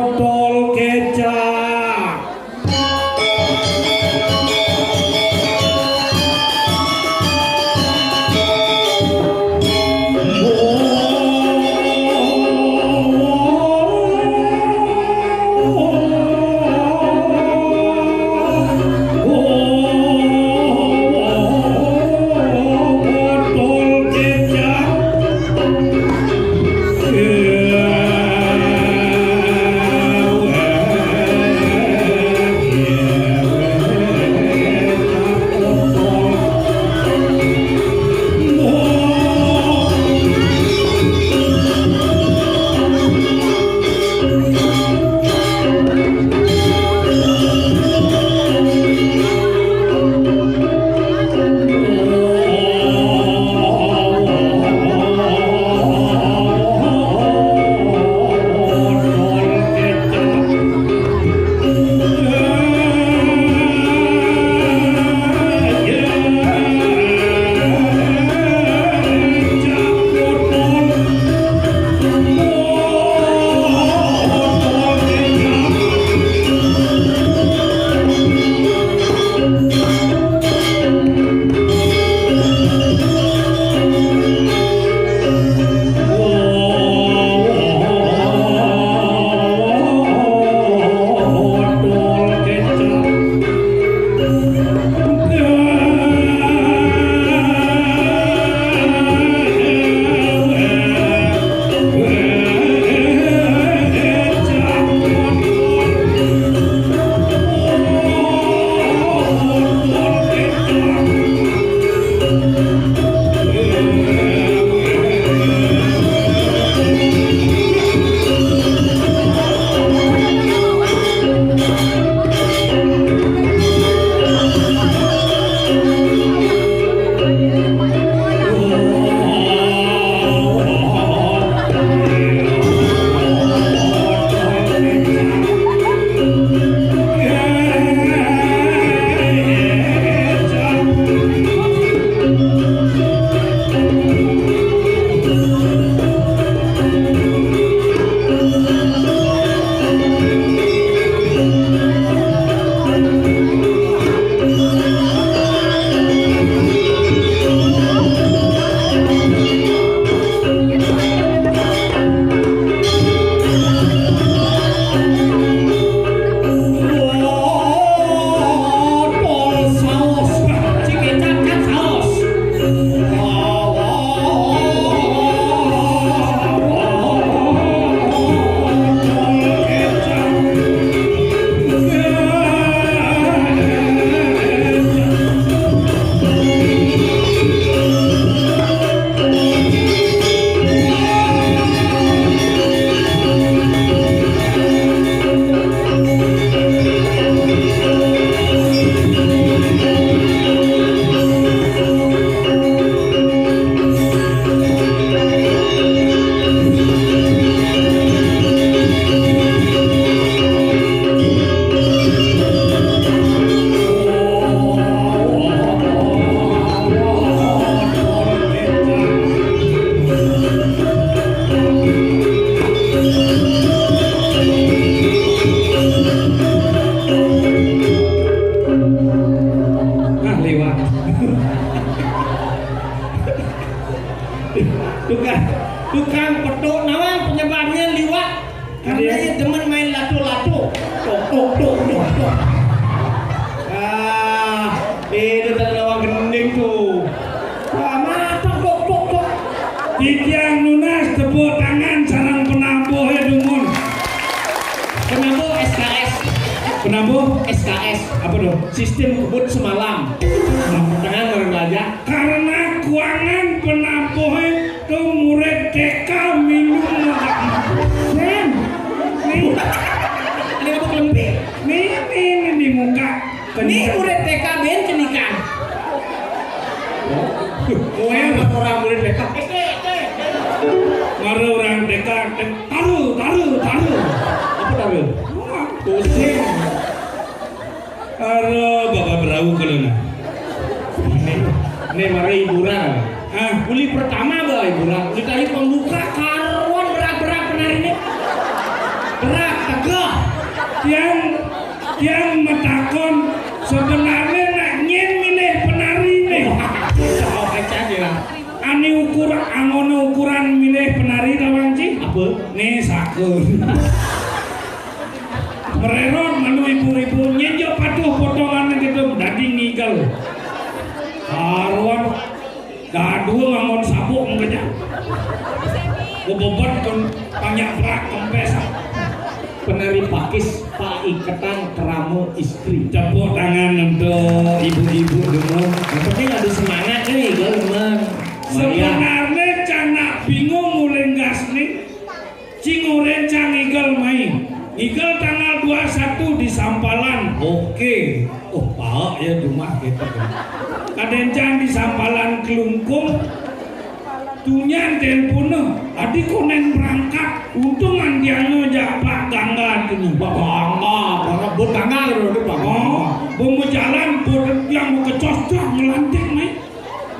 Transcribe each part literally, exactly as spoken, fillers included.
Botol kecap. Ah, liwat. Tukang, tukang petuk nawang penyebabnya liwat. Karena dia demen main lato-lato. Tok, tok, tok, tok, tok. Ah, itu tadi nawang gending tuh. Wah, mantap, tok, tok, tok. Titiang nunas tepuk tangan sareng penampuh ya, dumun. Penampuh S K S. Penampuh? S K S. Apa tuh? Sistem kebut semalam. Nah, tangan bareng aja. Karena kuangan penampuh itu murid T K minum obat. Sen. Nih. Ini apa kelempi? Nih, nih, nih di muka. Nih murid T K ben cenikan. Kowe orang murid T K. Mara orang T K, taruh, taruh, taruh. Apa taruh? Wah, pusing. Aduh, Bapak Berau kalau nah. Ini, ini mara hiburan. Ah, uli pertama bah hiburan. Uli tari pembuka karuan berat-berat benar ini. Berat, tegel. Tiang, tiang matakon, sebenarné nak nyén milih penari né? Ané ukur, anggoné ukuran milih penari tawang ci? Apa? Né sakeun. Merérot malu ibu-ibu, nyén ja patuh potongan gitu, daging ngigel. Karuan. Dadua nganggon sabuk mengkenya. Bebebet pun panjak berak kempes. Penari pakis, paiketan kerama istri. Tepuk tangan untuk ibu-ibu dulu. Yang penting ada semangat nih, gue demen. Sebenarnya cang nak bingung uling gas nih. Cing oren cang ngigel mai. Ngigel tanggal dua satu di Sampalan. Oke. Oh, paek ya rumah kita. Kadén cang di Sampalan Klungkung. Tunyan telepon, adi konen berangkat. Untung antiannya jak Pak Gangga ini. Pak Gangga, Pak Gangga, Pak Gangga. Oh, mau jalan, bot yang mau kecos dah ngelantik mai.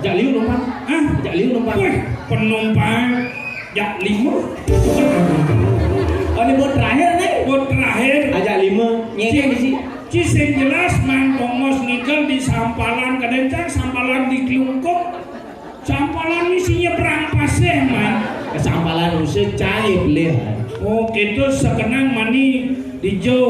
Jak liu numpang. Hah? Jak liu numpang. Wih, penumpang jak lima. Oh, ini bot terakhir nih. Bot terakhir. Ajak lima. Nyengeng di sini. Ci sing jelas, Mang Tongos ngigel di Sampalan, kadén cang Sampalan di Klungkung. Sampalan ini sih nyebrang pasir, man. Ke Sampalan usir cai beli. Oh, gitu sekenang mani di Jo,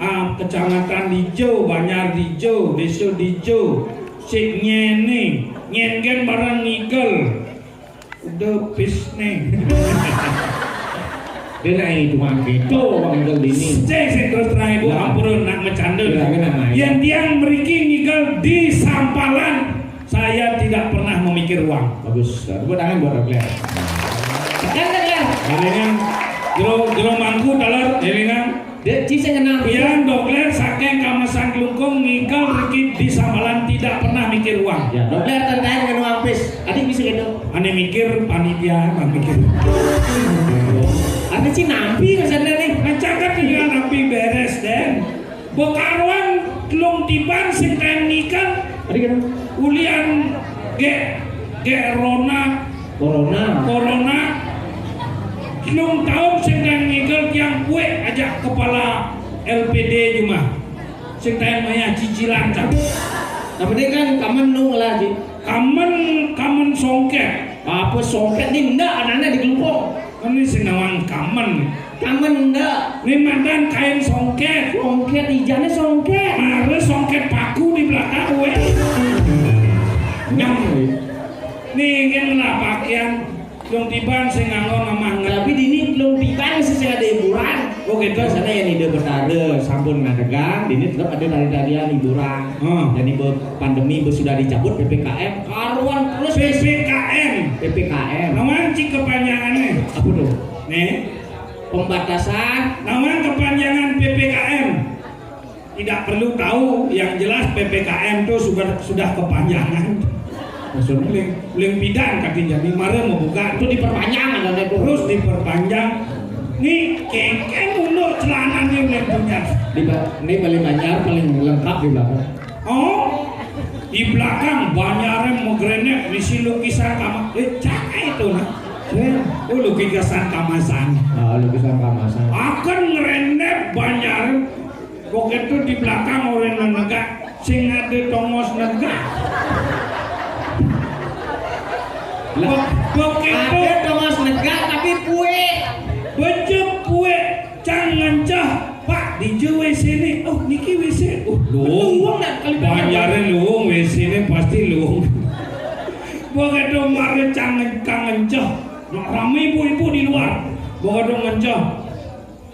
ah, kecamatan di Jo, Banjar di Jo, desa di Jo. Sik nyén né, nyén gén barang ngigel. Udah pis né. Dia naik tukang gitu, Bang Ngigel dini. Cek sing terus terang ibu, ya. Ampun, nak bercanda. Ya, kenapa? Yang tiang mriki ngigel di Sampalan, saya tidak pernah memikir uang. Bagus. Tepuk tangan buat Dokler. Tekan, Dokler. Elingan, jero, jero mangku, taler, elingan. Dek, ci sing kenal. Pian Dokler saking Kamasan Klungkung ngigel riki di Sampalan tidak pernah mikir uang. Ya, Dokler tentang dengan uang pis. Adik bisa gitu. Ané mikir panitia, ané mikir. Ané ci nampi rasanya nih. Nah, cakep tinggal nampi beres, Den. Bekaruan telung tiban sing kain ngigel. Adik gitu. Ulian gek, gek rona. Corona. Corona. Telung taun sing kain ngigel tiang puik ajak kepala L P D jumah. Sing kain maya cicilan, cak. Tapi dia kan kamen nu lah, Ji. Kamen, kamen songket. Apa songket ni ndak anaknya di Klungkung? Ini sing nawang kamen. Kamen ndak. Ni mandan kain songket. Songket, ijannya songket. Mare songket paku di belakang, weh. Nyam, weh. Ni ingin lah pakaian. Telung tiban sing nganggo namah nge- Tapi dini telung tiban sih sing ada hiburan. Oh, gitu. Biasanya yang ide betara, sampun ngadegang, dini tetap ada tari-tarian hiburan. Hmm. Jadi be-, pandemi be-, sudah dicabut P P K M, karuan terus P P K M. P P K M. Nawan cik kepanjangannya? Apa tuh? Nih. Pembatasan. Nawan kepanjangan P P K M? Tidak perlu tahu, yang jelas P P K M itu sudah, sudah kepanjangan. Maksudnya? Uling, uling bidan katanya, di mare mau buka. Itu diperpanjang, ada itu. Terus diperpanjang. Nih, kengkeng mundur celananya uling punya. Di ba-, ini paling banyak, paling lengkap di belakang. Oh, di belakang banyak yang mau grenek, misi lukisan kamar. Eh, cakep itu, nah. Keren. Oh, lukisan kamasan. Ah, lukisan kamasan. Akan ngerenek banyak. Begitu di belakang orang nenegak, sing ada tongos negak. Lah, be-, begitu ada tongos negak, tapi puik. Becek puik, cang ngenceh, Pak, di W C ini. Oh, niki W C. Oh, luwung. Luwung nak kali banyak. Banjarnya luwung, W C ini pasti luwung. Begitu mari cang ngen-, cang ngenceh. Nak rame ibu-ibu di luar. Begitu ngenceh.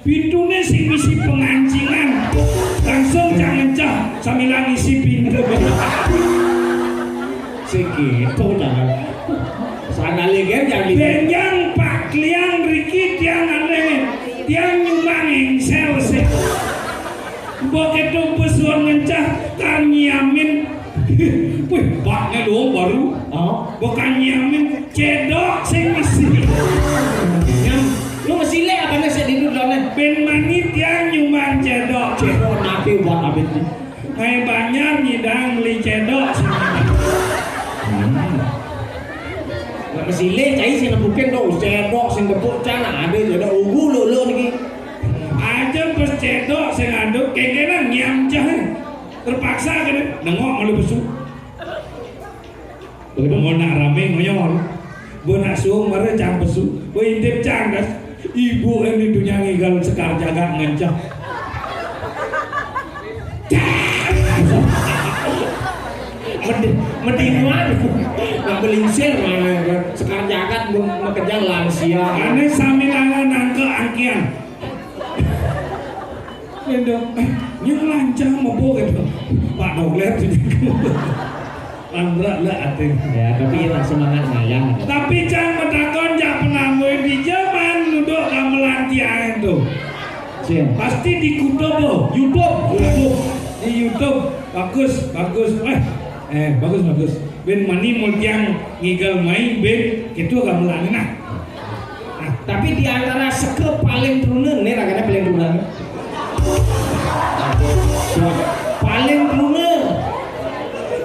Pintunya sing isi pengancingan. Langsung cang ngenceh sambil ngisi pintu. Segitu jangan. Sana lagi jadi. Benjang Pak Kliang riki tiang aneh. Tiang nyumbang engsel sih. Begitu pesuan ngenceh kan nyiamin. Wih, baknya dong baru. Oh. Bukan nyiamin, cedok sing isi. Nyam, lu mesilek apa nih sih di dulu nih? Ben mani tiang nyumbang cedok. Cedok napi buat abis nih? Ngai banyak nyidang beli cedok sing. Hmm. Lah mesilek cai sing nepukin dong, cedok sing tepuk cana ada cedok ugu lu lu niki. Ah, Cang pas cedok sing anu, kéngkénan ngiam cah. Terpaksa kéné nengok malu pesu. Mun nak ramé ngoyol. Mun nak suung mara cang pesu. Mun intip cang das. Ibu ini dunia ngigal Sekar Jagat ngencah. Mending, mending mana? Nak belingsir mana? Sekar Jagat mun makejang lansia. Ané sami nangka angkian. Lendo, eh, nyang lancang mebo gitu. Pak Dogler juga. Langrak lah até. Ya, tapi ya semangat ngayah. Tapi cang matakon jak penamui di zaman duduk gamelan tiang itu. Siap. Pasti di Kuto, bo. YouTube. YouTube. Di YouTube. Bagus, bagus. Eh, eh, bagus, bagus. Bén mani mun tiang ngigal mai, bén kéto gamelan nah. Nah, tapi di antara seka paling truna, né ragané paling truna. Paling truna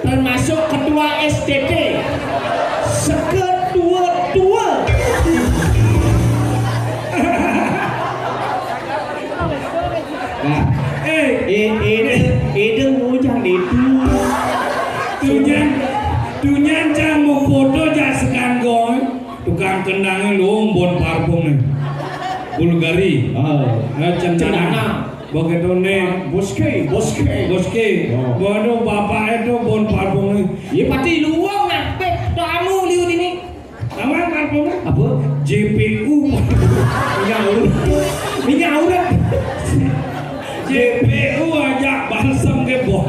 termasuk ketua S T T. Seka tua-tua. Nah, eh, eh, eh, eh, ngujang itu. Tunyan, tunyan cang mau foto jak sekanggong. Tukang kendang luung bon parfum né. Bulgari. Oh. Eh, cendana. Cendana. Begitu né. Boske, boske. Boske. Oh. Waduh, bapak itu bon parfum né. Iya, pati luung nah, Beb. Tamu liu dini. Taman parfum né? Apa? J P U. Minyak urut. Minyak urut. J P U aja balsem ke bon.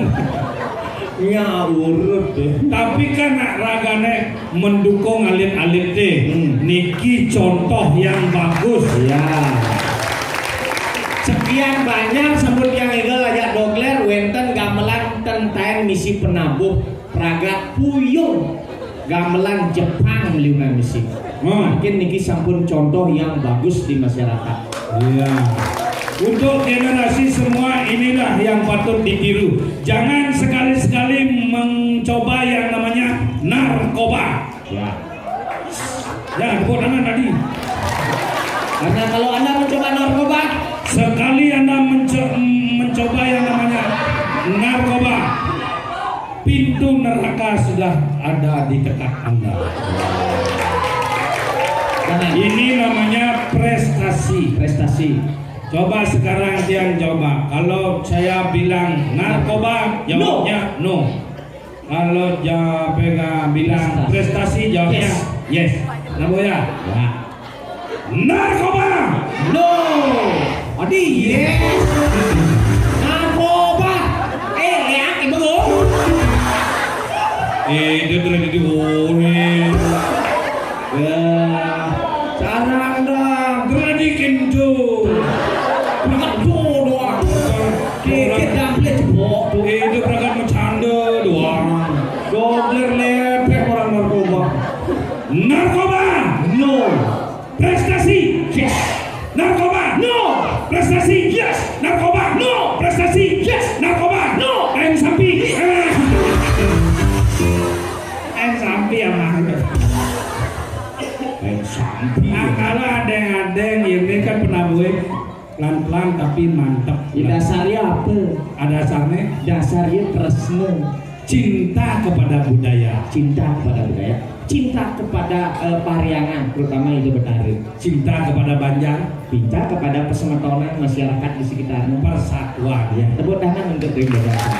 Minyak urut ya. Tapi kan nak ragané mendukung alit-alit deh. Hmm. Niki contoh yang bagus. Ya. Sekian banyak sampun tiang égal ajak Dogler wénten gamelan ten taén misi penabuh pragat puyung gamelan Jepang liunan misi. Hmm. Mungkin niki sampun contoh yang bagus di masyarakat. Iya. Untuk generasi semua inilah yang patut ditiru. Jangan sekali-sekali mencoba yang namanya narkoba. Ya. Ya, tepuk tangan tadi. Karena kalau Anda mencoba narkoba, sekali Anda menco- mencoba yang namanya narkoba, pintu neraka sudah ada di dekat Anda. Jangan. Ini namanya prestasi. Prestasi. Coba sekarang tiang coba. Kalau saya bilang narkoba, jawabnya no. Kalau ja pegang bilang prestasi, jawabnya yes. Yes. Kenapa ya? Ya. Narkoba. No. Adi yes. Narkoba. Eh, eh, ah, ibu. Eh, dia berani dioreng. Ya, sarang dong. Berani kendo. Berangkat do doang. Dikit damplek jebok. Itu berangkat bercanda doang. Gobler lepek orang narkoba. Narkoba. No. Prestasi. Yes. Narkoba. No. Prestasi. Yes. Narkoba. No. Prestasi. Yes. Narkoba. No. Aing sampi. Aing sampi ya mah. Aing sampi. Nah, kalau ada yang ada yang ini kan pernah gue pelan-pelan tapi mantep. Ya, dasarnya apa? Ada dasarnya. Dasarnya tresna. Cinta kepada budaya. Cinta kepada budaya. Cinta kepada eh, Pariangan, terutama Ida Betara. Cinta kepada Banjar. Cinta kepada pesemetonan masyarakat di sekitarnya. Persatuan. Ya, tepuk tangan untuk Ida Betara.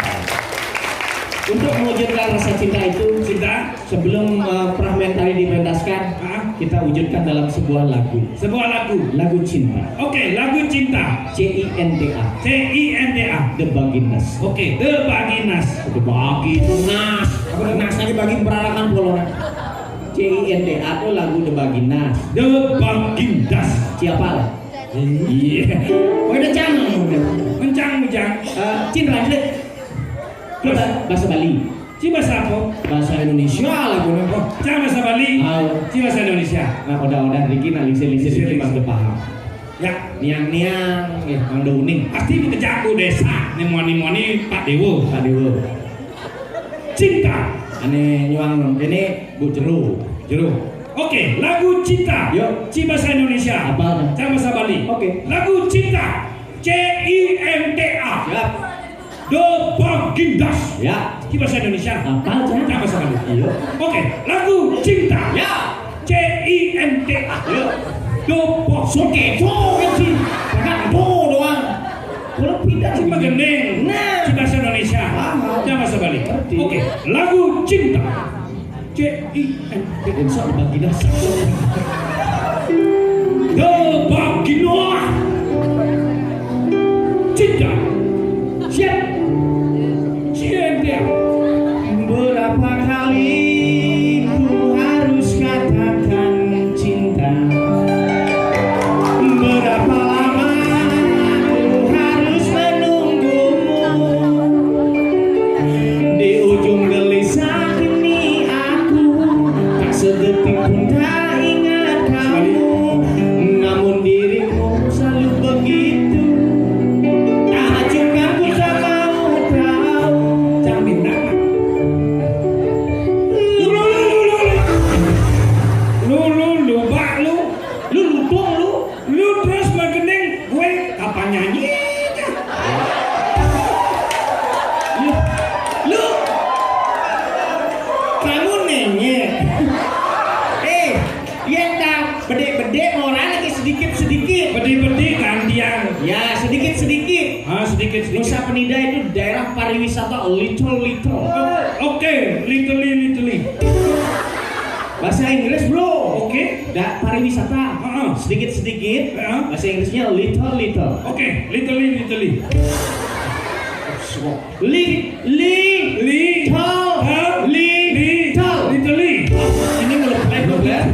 Untuk mewujudkan rasa cinta itu, cinta. Sebelum eh, fragmen tadi dipentaskan, kita wujudkan dalam sebuah lagu. Sebuah lagu. Lagu cinta. Oke, lagu cinta. C I N T A. C I N T A. The Bagindas. Oke, The Bagindas. The Bagindas. Apa Nas lagi bagi perarakan polongan. C I N T A tuh lagu The Bagindas. The Bagindas. Siapa lah? Iya. Oke, udah cang. Mencang, mencang. Eh, Cin Rajle. Bahasa, bahasa Bali. Ci bahasa apa? Bahasa Indonesia lah gue. Oh, cang bahasa Bali. Ah. Ci bahasa Indonesia. Nah, udah-udah Riki nak lingsir-lingsir Riki pasti paham. Ya. Niang-niang, ya, Mang Uning. Pasti bekerja aku desa, nih moni-moni Pak Dewo. Pak Dewo. Cinta. Ane nyuang ini Bu Jero. Jero. Oke, lagu cinta. Yuk. Ci bahasa Indonesia. Apa? Cang bahasa Bali. Oke. Lagu cinta. C I N T A. Siap. Do Bagindas. Ya. Di bahasa Indonesia. Apa aja? Kita bahasa Bali. Iya. Oke, lagu cinta. Ya. C I N T A. Iya. Do Bos. Oke, do kan sih. Jangan do doang. Kalau pindah sih magending. Nah. Di bahasa Indonesia. Paham. Kita bahasa Bali. Ngerti. Oke, lagu cinta. C I N T A. Insya Allah Bagindas. Do Bagindas. Cinta. Siap. C I N T A. Berapa kali ku harus katakan cinta? Berapa lama ku harus menunggumu? Di ujung gelisah kini aku tak sedetik pun tak ingat kamu. Namun dirimu selalu begitu. Takjub aku tak mau tahu. Jangan minta. Lu, lu, lu, lu, lu, lu. Lu, lu, lu, bak, lu. Lu, lu, dong, lu. Lu terus magending, gue kapan nyanyinya? Lu, lu, kamu nenyek. Eh, yang tak bedik-bedik orang lagi sedikit-sedikit. Bedik-bedik gantian. Ya, sedikit-sedikit. Ah, sedikit-sedikit. Nusa Penida itu daerah pariwisata little-little. Oke, little-little. Bahasa Inggris, bro. Oke. Da, pariwisata. Heeh. Sedikit-sedikit. Heeh. Bahasa Inggrisnya little-little. Oke, little-little. Li, li, Li, tol, tol, li, li, tol. Little. Ini mulai mulai.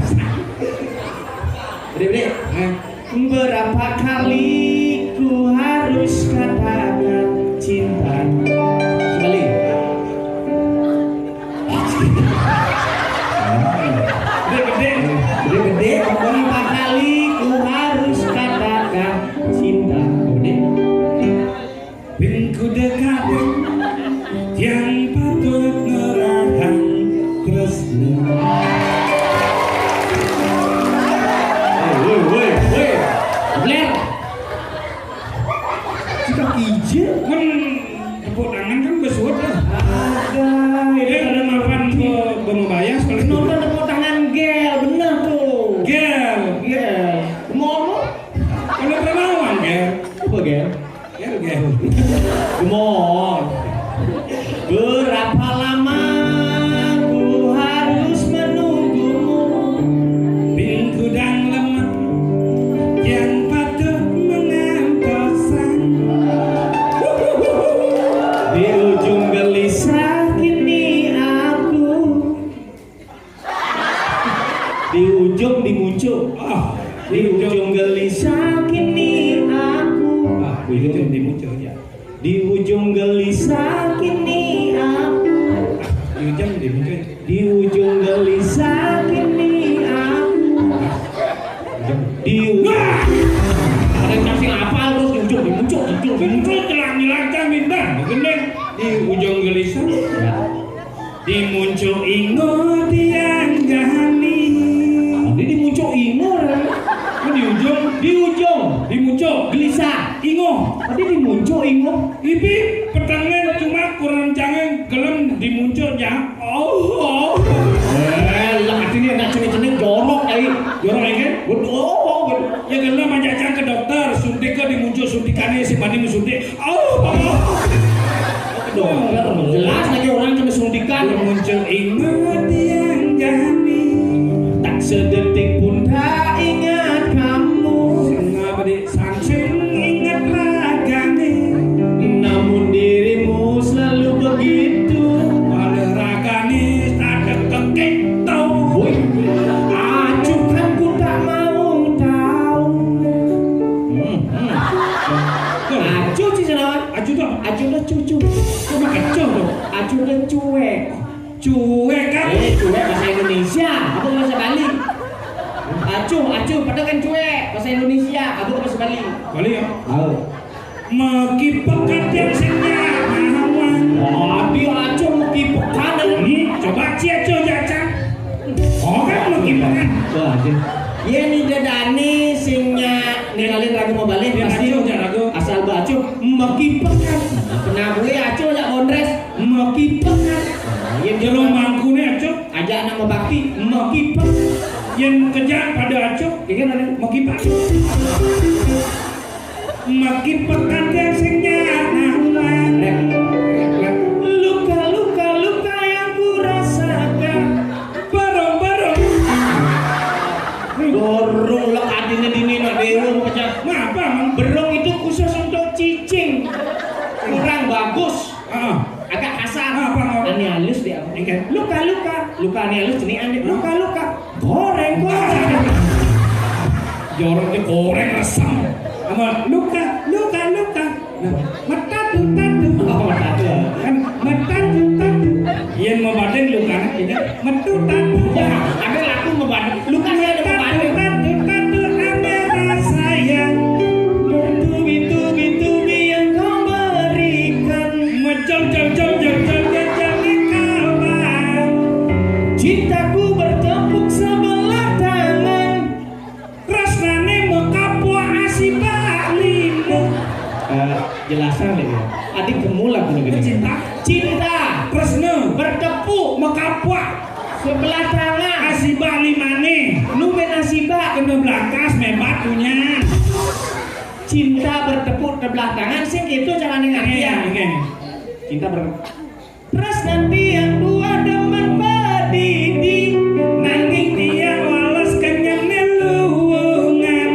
Bede, bede. Nah. Berapa kali ku harus katakan cinta? Sekali. Gede-gede. Gede-gede. Berapa kali ku harus katakan cinta? Gede. Ping kuda kadang yang patut ngerahang tresna. Woi, woi, woi. Ler. Cika kije. Kan tepuk tangan kan bersuat lah. Ada. Ini ada mapan ke Bono Bayas kalau nonton tepuk tangan gel, bener tuh. Gel. Gel. Mau lu? Kalau relawan gel. Apa gel? Gel, gel. Gemor. Berapa lama ku harus menunggumu? Ping kudang lemah yang patuh mengantosan. Di ujung gelisah kini aku. Di ujung di muncul. Ah, di ujung gelisah kini aku. Ah, di ujung di muncul ya. Di ujung gelisah kini aku. Ah, di ujung di muncul. Di ujung gelisah kini aku. Di ujung. Ada yang kasih apal terus di ujung di muncul, di ujung di muncul. Muncul telah ngilang kan bintang. Gendeng. Di ujung gelisah. Ya. Di muncul ingo dianggani. Tadi di muncul ingo, kan? Kan di ujung. Di ujung. Di muncul. Gelisah. Ingo. Tadi di muncul ingo. Ipi petengnya cuma kurang canggih gelem di muncul ya. Oh, oh. Eh, lah artinya nak cenik-cenik jorok kali. Jorok ya kan? Waduh, oh, oh, waduh. Ya gelem aja cang ke dokter, suntik ke di muncul suntikannya si mani suntik. Oh, oh. Dokter, jelas lagi orang kena suntikan. Muncul ingat yang jani. Tak sedetik pun tak ingat kamu. Sing apa di sansing ingat ragane. Namun dirimu selalu begitu. Oleh ragane tak kekito. Woi, acuh kan ku tak mau tahu. Hmm, hmm. Acuh sih sana. Acuh tuh. Acuh dah cucu. Kok pakai cuh tuh? Acuh dah cuek. Cuek kan? Eh, cuek bahasa Indonesia. Apa bahasa Bali? Acuh, acuh, padahal kan cuek. Bahasa Indonesia. Apa bahasa Bali? Bali ya? Tahu. Meki pekat yang sing nyaman. Waduh, acuh meki pekat. Hmm, coba cia coba cang. Oh kan meki pekat. Wah, acuh. Iya nih dadane sing nya ninggalin ragu mau balik. Dia pasti ngaco, dia ragu. Asal Mekipekan. Penabuhe acuh jak bondres. Mekipekan. Yen jero mangkune acuh. Ajak anak mebakti. Mekipekan. Yen kejak pada acuh. Iki ngene, mekipekan. Mekipekan tiang sing nyanak. Luka-luka, luka yang kurasakan. Berung, berung. Berung lek adine dini nak berung pecah. Ngapa, Mang? Berung itu khusus untuk cicing. Kurang bagus. Ah. Agak kasar. Apa, Mang? Ane halus dia. Enggak. Luka-luka. Luka ane halus jenis ane. Luka-luka. Goreng, goreng. Jorok dia goreng resem. Apa? Luka, luka, luka. Nah, metatu, tatu. Oh, metatu. Kan metatu, tatu. Yen mebading lukane, ini metu tatu. Ya, ada lagu mebading. Lukane ada mebading. Tatu, tatu, ada rasa yang bertubi-tubi yang kau berikan. Mejang, jang, jang, jang, jang, jang, jang, kawan. Cintaku bertepuk sebelah tangan. Tresnane mekapok asibak lima. Eh, jelasan ya. Adik gemulak ngono gini. Cinta. Cinta. Tresna. Bertepuk. Mekapok. Sebelah tangan. Asibak limane. Nu men asibak. Kena belakas mebat punya. Cinta bertepuk sebelah tangan sing itu carane ngerti ya. Oke. Cinta ber Terus nanti yang dua demen pedidi, nanging dia wales kenyang luwungan.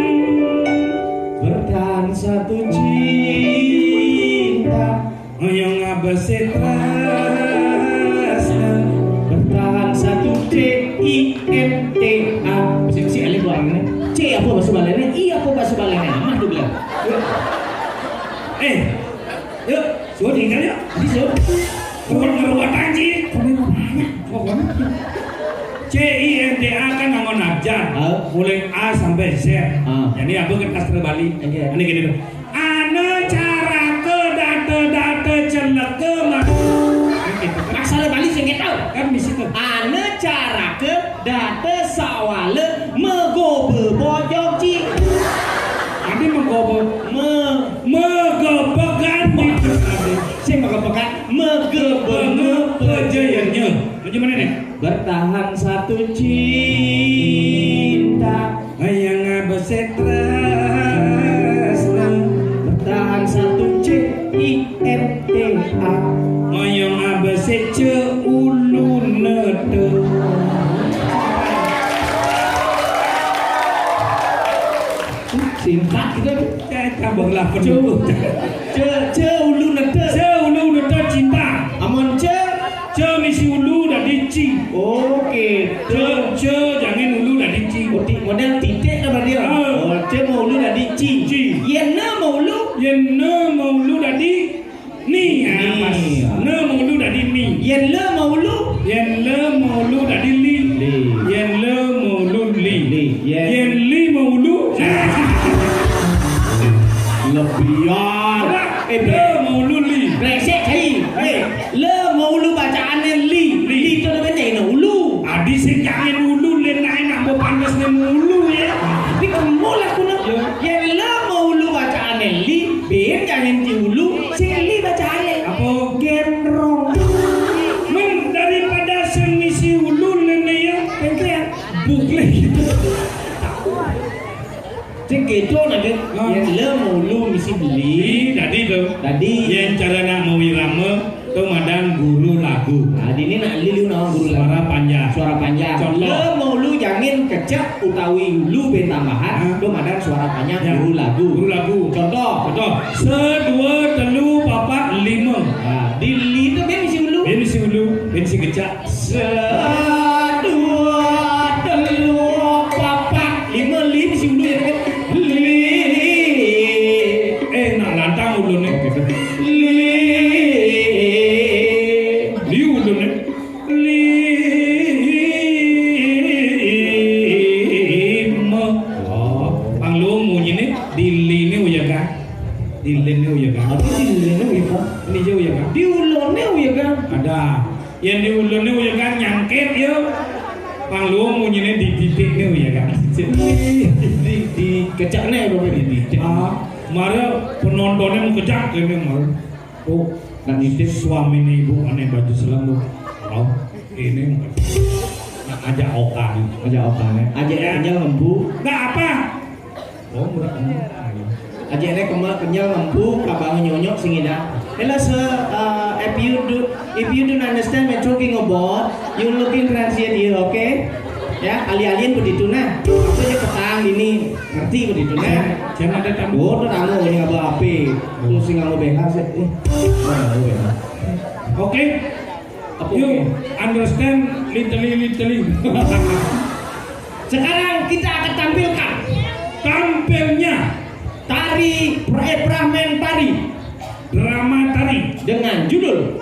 Bertahan satu cinta, ngoyong abese tresna. Bertahan satu C I N T A. Sing si eling warnane. C apa bahasa balene? I apa bahasa balene? Amah tuh bilang. Eh, yuk, suruh tinggal yuk. Jadi suruh. Bukan ngeruat anjing. Komen apa? Pokoknya C I N T A kan nganggo abjad. Heeh. Mulai A sampai Z. Heeh. Jadi apa ke sastra Bali? Oke. Ini gini tuh. Ana caraka data-data celaka, Mas. Gitu. Aksara Bali sing nggak tahu. Kan di situ. Ana caraka data sawala megobe bojong ci. Ade megobe. Me. Megebegan. Sing megebegan. Megebenge pejayanya. Bagaimana nih? Bertahan satu cinta. Hayang abesik tresna. Bertahan satu C I N T A. Hayang abesik ce ulu nete. Singkat gitu. Tambah lah penuh. Ce, ce ulu nete. Ce ulu nete cinta. Amun ce, ce misi ulu dadi ci. Oke. Ce, ce jangin ulu dadi ci. Oti model titik apa dia? Ah. Oh, ce mau ulu dadi ci. Ci. Yen ne mau ulu. Yen ne mau ulu dadi ni. Ah, pas. Ni. Ne mau ulu dadi ni. Yen le mau ulu. Yen le mau ulu dadi li. Li. Yen le mau ulu li. Li. Yen. Yen li mau ulu. Lebihan. Eh, le mau ulu li. Bresek, hei. Hei. Le mau ulu bacaane li. Li. Li itu namanya ini ulu. Adi sing jangan ulu, len naik nak pantes ne ulu ya. Tapi kamu lah kuna. Ya. Yen le mau ulu bacaane li, ben jangan di ulu, sing li bacaane. Apa? Genrong. Men daripada sing misi ulu len ya. Tengke ya. Bukle. Sing keco nanti. Ah. Yen le mau ulu misi beli. Dadi to. Dadi. Yen cara nak mau irama, to madan guru lagu. Nah, dini nak lilu nama guru lagu. Suara panjang. Suara panjang. Contoh. Le mau ulu jangin kecak utawi ulu ben tambahan, ah, to madan suara panjang. Ya. Guru lagu. Guru lagu. Contoh. Contoh. Se, dua, telu, papat, lima. Nah, di li to ben misi ulu. Ben misi ulu, ben misi kecak. Sedua, telu, papat, lima, li, misi ulu ya, kan? Li. Eh, nak lantang ulune. Li. Li ulune. Lima. Oh, pang lu munyine, di line uyegan. Di line uyegan. Apa di line uyegan? Ini je uyegan. Di ulune uyegan. Ada. Yen di ulune uyegan nyangkit ya. Pang luwung munyine di titikne uyegan. Di, di kecekne apa di titik? Ah, Mara penontonnya mengkejak ini, mara. Oh, nak nitip suaminya ibu aneh baju selem tuh. Tahu? Ini mengkejak. Nak ajak Oka nih. Ajak Oka nih. Ajak Ya. Kenyal ngembu. Nggak apa. Oh, murah. Ajak nih kema kenyal ngembu, kabang nyonyok sing ida. Hello sir, uh, if you do, if you don't understand what I'm talking about, you looking translate here, okay? Ya, alih-alihin begitu nah. Apa aja petang ini ngerti begitu nah. Jangan ada tamu. Oh, udah tamu ini apa api? Terus sing nganggo B H sih. Eh, oh, nganggo B H. Oke. Apa You oke? Understand little little. Sekarang kita akan tampilkan Tampilnya tari, eh, fragmen tari drama tari dengan judul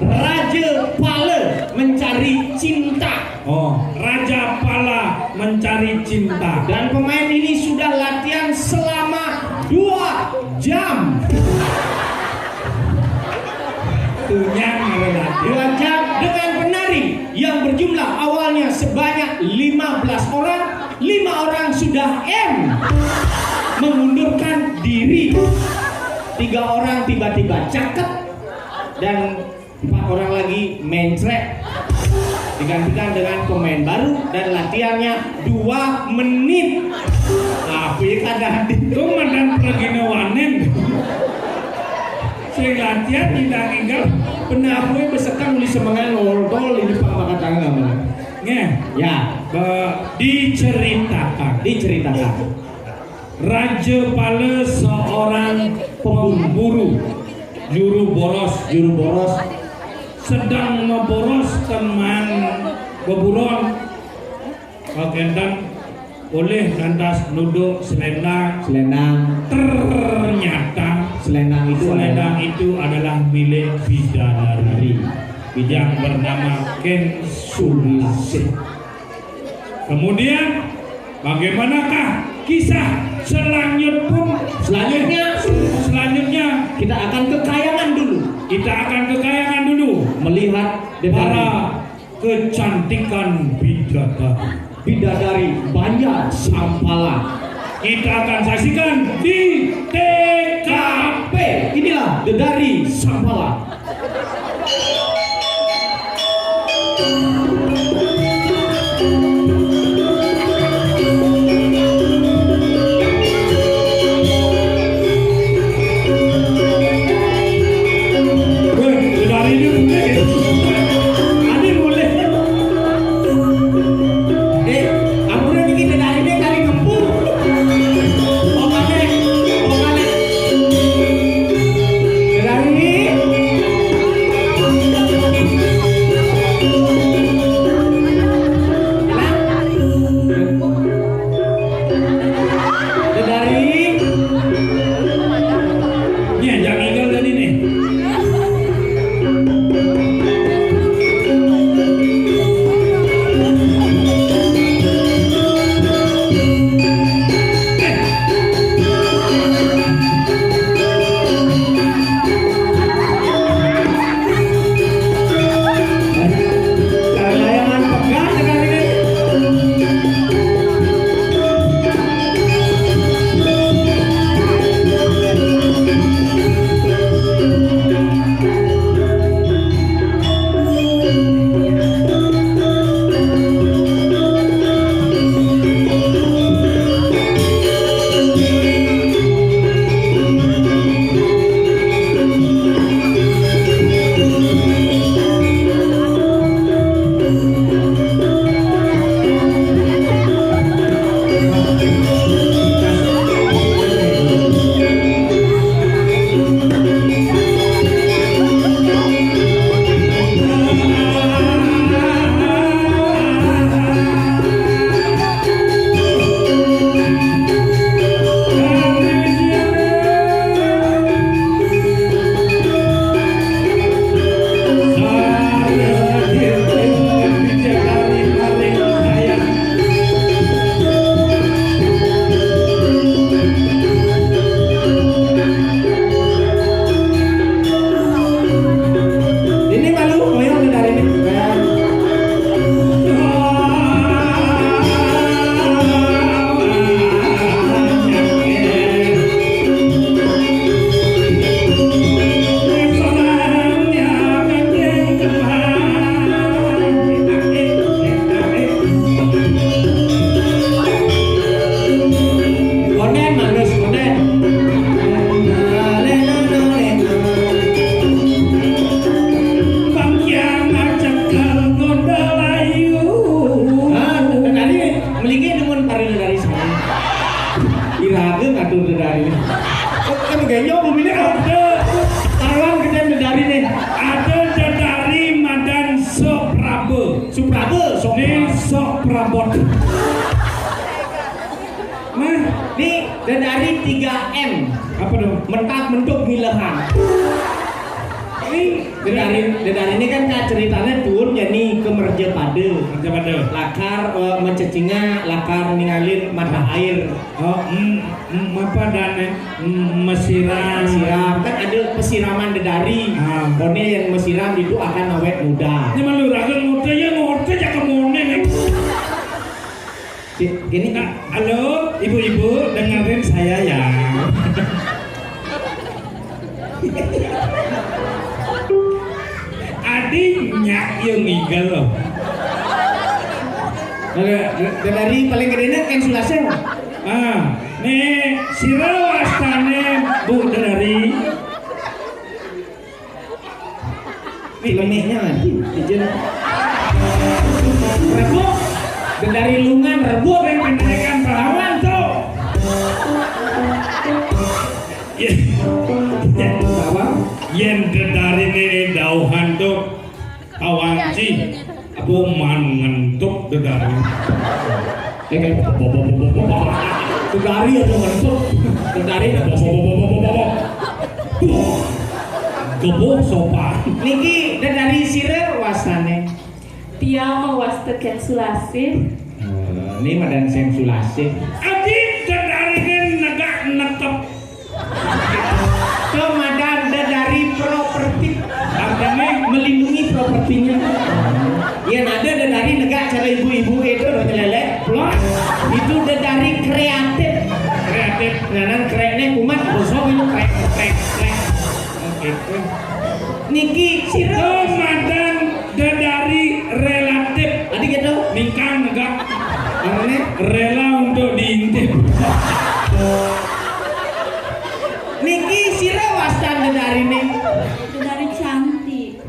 Raja Pala Mencari Cinta. Oh, Raja Pala Mencari Cinta. Dan pemain ini sudah latihan selama dua jam. Tunyang latihan. Dua jam dengan penari yang berjumlah awalnya sebanyak lima belas orang, lima orang sudah M mengundurkan diri. Tiga orang tiba-tiba cakep dan empat orang lagi mencret. Digantikan dengan pemain baru dan latihannya dua menit. Tapi kadang itu mantan pergina wanen. Sing latihan tidak tinggal benar gue besekang di semengan ngoltol di depan pakat tangan. Nge. Ya. Diceritakan. Diceritakan. Raja Pala seorang pemburu, juru boros, juru boros sedang memboros teman beburon. Pakaian oleh lantas nuduk selendang. Selendang. Ternyata selendang itu selendang adalah itu adalah milik bidadari yang bernama Ken Sulasih. Kemudian, bagaimanakah kisah selanjut pun? Selanjutnya, selanjutnya kita akan ke Kayangan dulu. Kita akan ke Kayangan dulu. Melihat para kecantikan bidadari. Bidadari Banjar Sampala. Kita akan saksikan di T K P. Inilah Dedari Sampala. Raga ngatur dedari. Kan ganyong bumine ada. Taruhan gedé dedari nih. Ada dedari madan Supraba. Supraba, sok. Nih, sok prabot. Nah, nih dedari tiga M. Apa dong? Mentak, mentuk, milehan. Ini dedari, dedari ini kan, Kak, ceritanya turun jadi ke merjapada. Merjapada. Lakar, eh, mencecinga, lakar ningalin mata air. Oh, mm, mm, apa dane? Mm, mesiram. Siram. Kan ada pesiraman dedari. Ah. Kone yang mesiram itu akan awet muda. Ini malu raga muda ya, muda ya kemone nih. Gini. Nah, halo, ibu-ibu, dengerin saya ya. Adiknya yang ngigel loh. Dedari paling gedénya Ken Sulase. Ah, nih, sira wastane Bu Dedari. Nih, lemeknya nanti, izin. Rebut. Dedari lungan, rebut. Yang kenaikan perawan tuh. Iya. Apa? Yen dedari ini dauhan tuh. Kawanci, apa man ngentuk dedari? Eh, dedari ada ngentuk. Dedari ada bobo. Gebuh sopan. Niki dedari sira wastane. Tia mawasta Ken Sulase. Eh, ini madan Sen Sulase. Adi dedari negak netep. Komandan dedari properti. Artinya melindungi propertinya. Yang ada dedari negak cara ibu-ibu itu loh nyelelek. Plus itu dedari kreatif. Kreatif. Nah, nan kreknya kumat, bosok itu krek, krek, krek. Gitu. Niki sira. Komandan dedari relatif. Adi gitu. Mingkang negak. Namanya rela untuk diintip. Niki sira wastan dedari nih. Dedari cantik.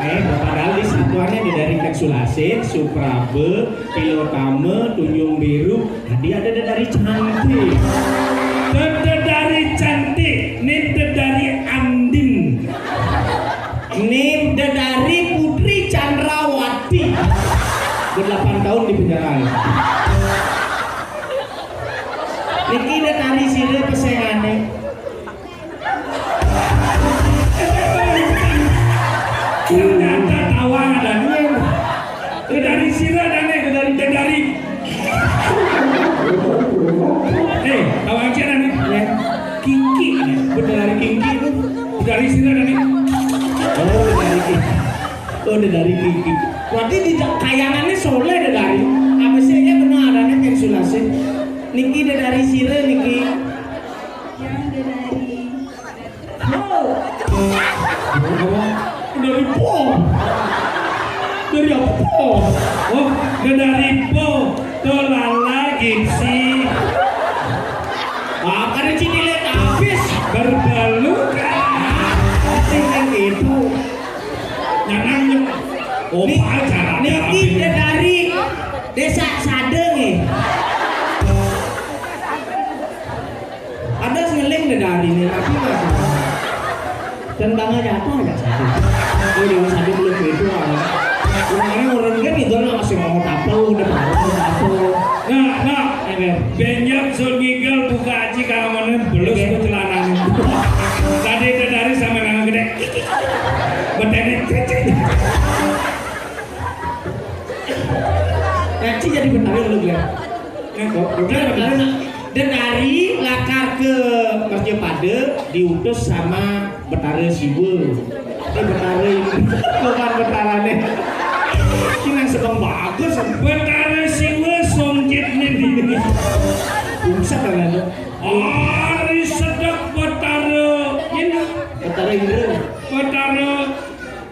Eh, padahal di satuannya dedari Ken Sulase, Suprabe, Pilotame, Tunjung Biru. Tadi ada dedari cantik. Dedari cantik, nih dedari Andin. Nih dedari Putri Chandrawati. Berdelapan tahun di penjara. Niki dedari sira pesengane. Ternyata tawang ada dua. Dari sira dan dari, dari. Eh, tawang aja nih. Ya. Kiki, bener dari kiki itu. Dari sira dan. Oh, dari kiki. Oh, dari kiki. Berarti di kayangannya soleh dari. Apa sih ya benar adanya Ken Sulase? Niki dari sira niki. Yang dari Po. Apa? Dari po. Dari apa po? Oh, dari po. Tuh lala gipsi. Ah, karena cini lihat habis. Berbalu kan. Sing kan gitu. Nyanang. Oh, niki dari desa Sadeng ya. Ada ngeling deh dari ini, tapi masih. Dan tangannya apa ya satu? Oh, Dewa Sadi belum itu, ah. Kemarin orang kan itu lah masih mau tapel, udah mau tapel. Nah, nah, ini. Benjam Sun Miguel buka aji kangen belus ke celananya. Tadi itu dari sama kangen gede. Betene cicing. Ngaji jadi bener lu, Glenn. Udah, udah. Dan dari lakar ke Mercapada diutus sama Betara Siwa. Eh, Betara ini. Bukan Betara nih. Ini yang sedang bagus. Betara Siwa songjit nih. Buset, kan, lu. Ari sedek Betara ini. Betara Indra. Betara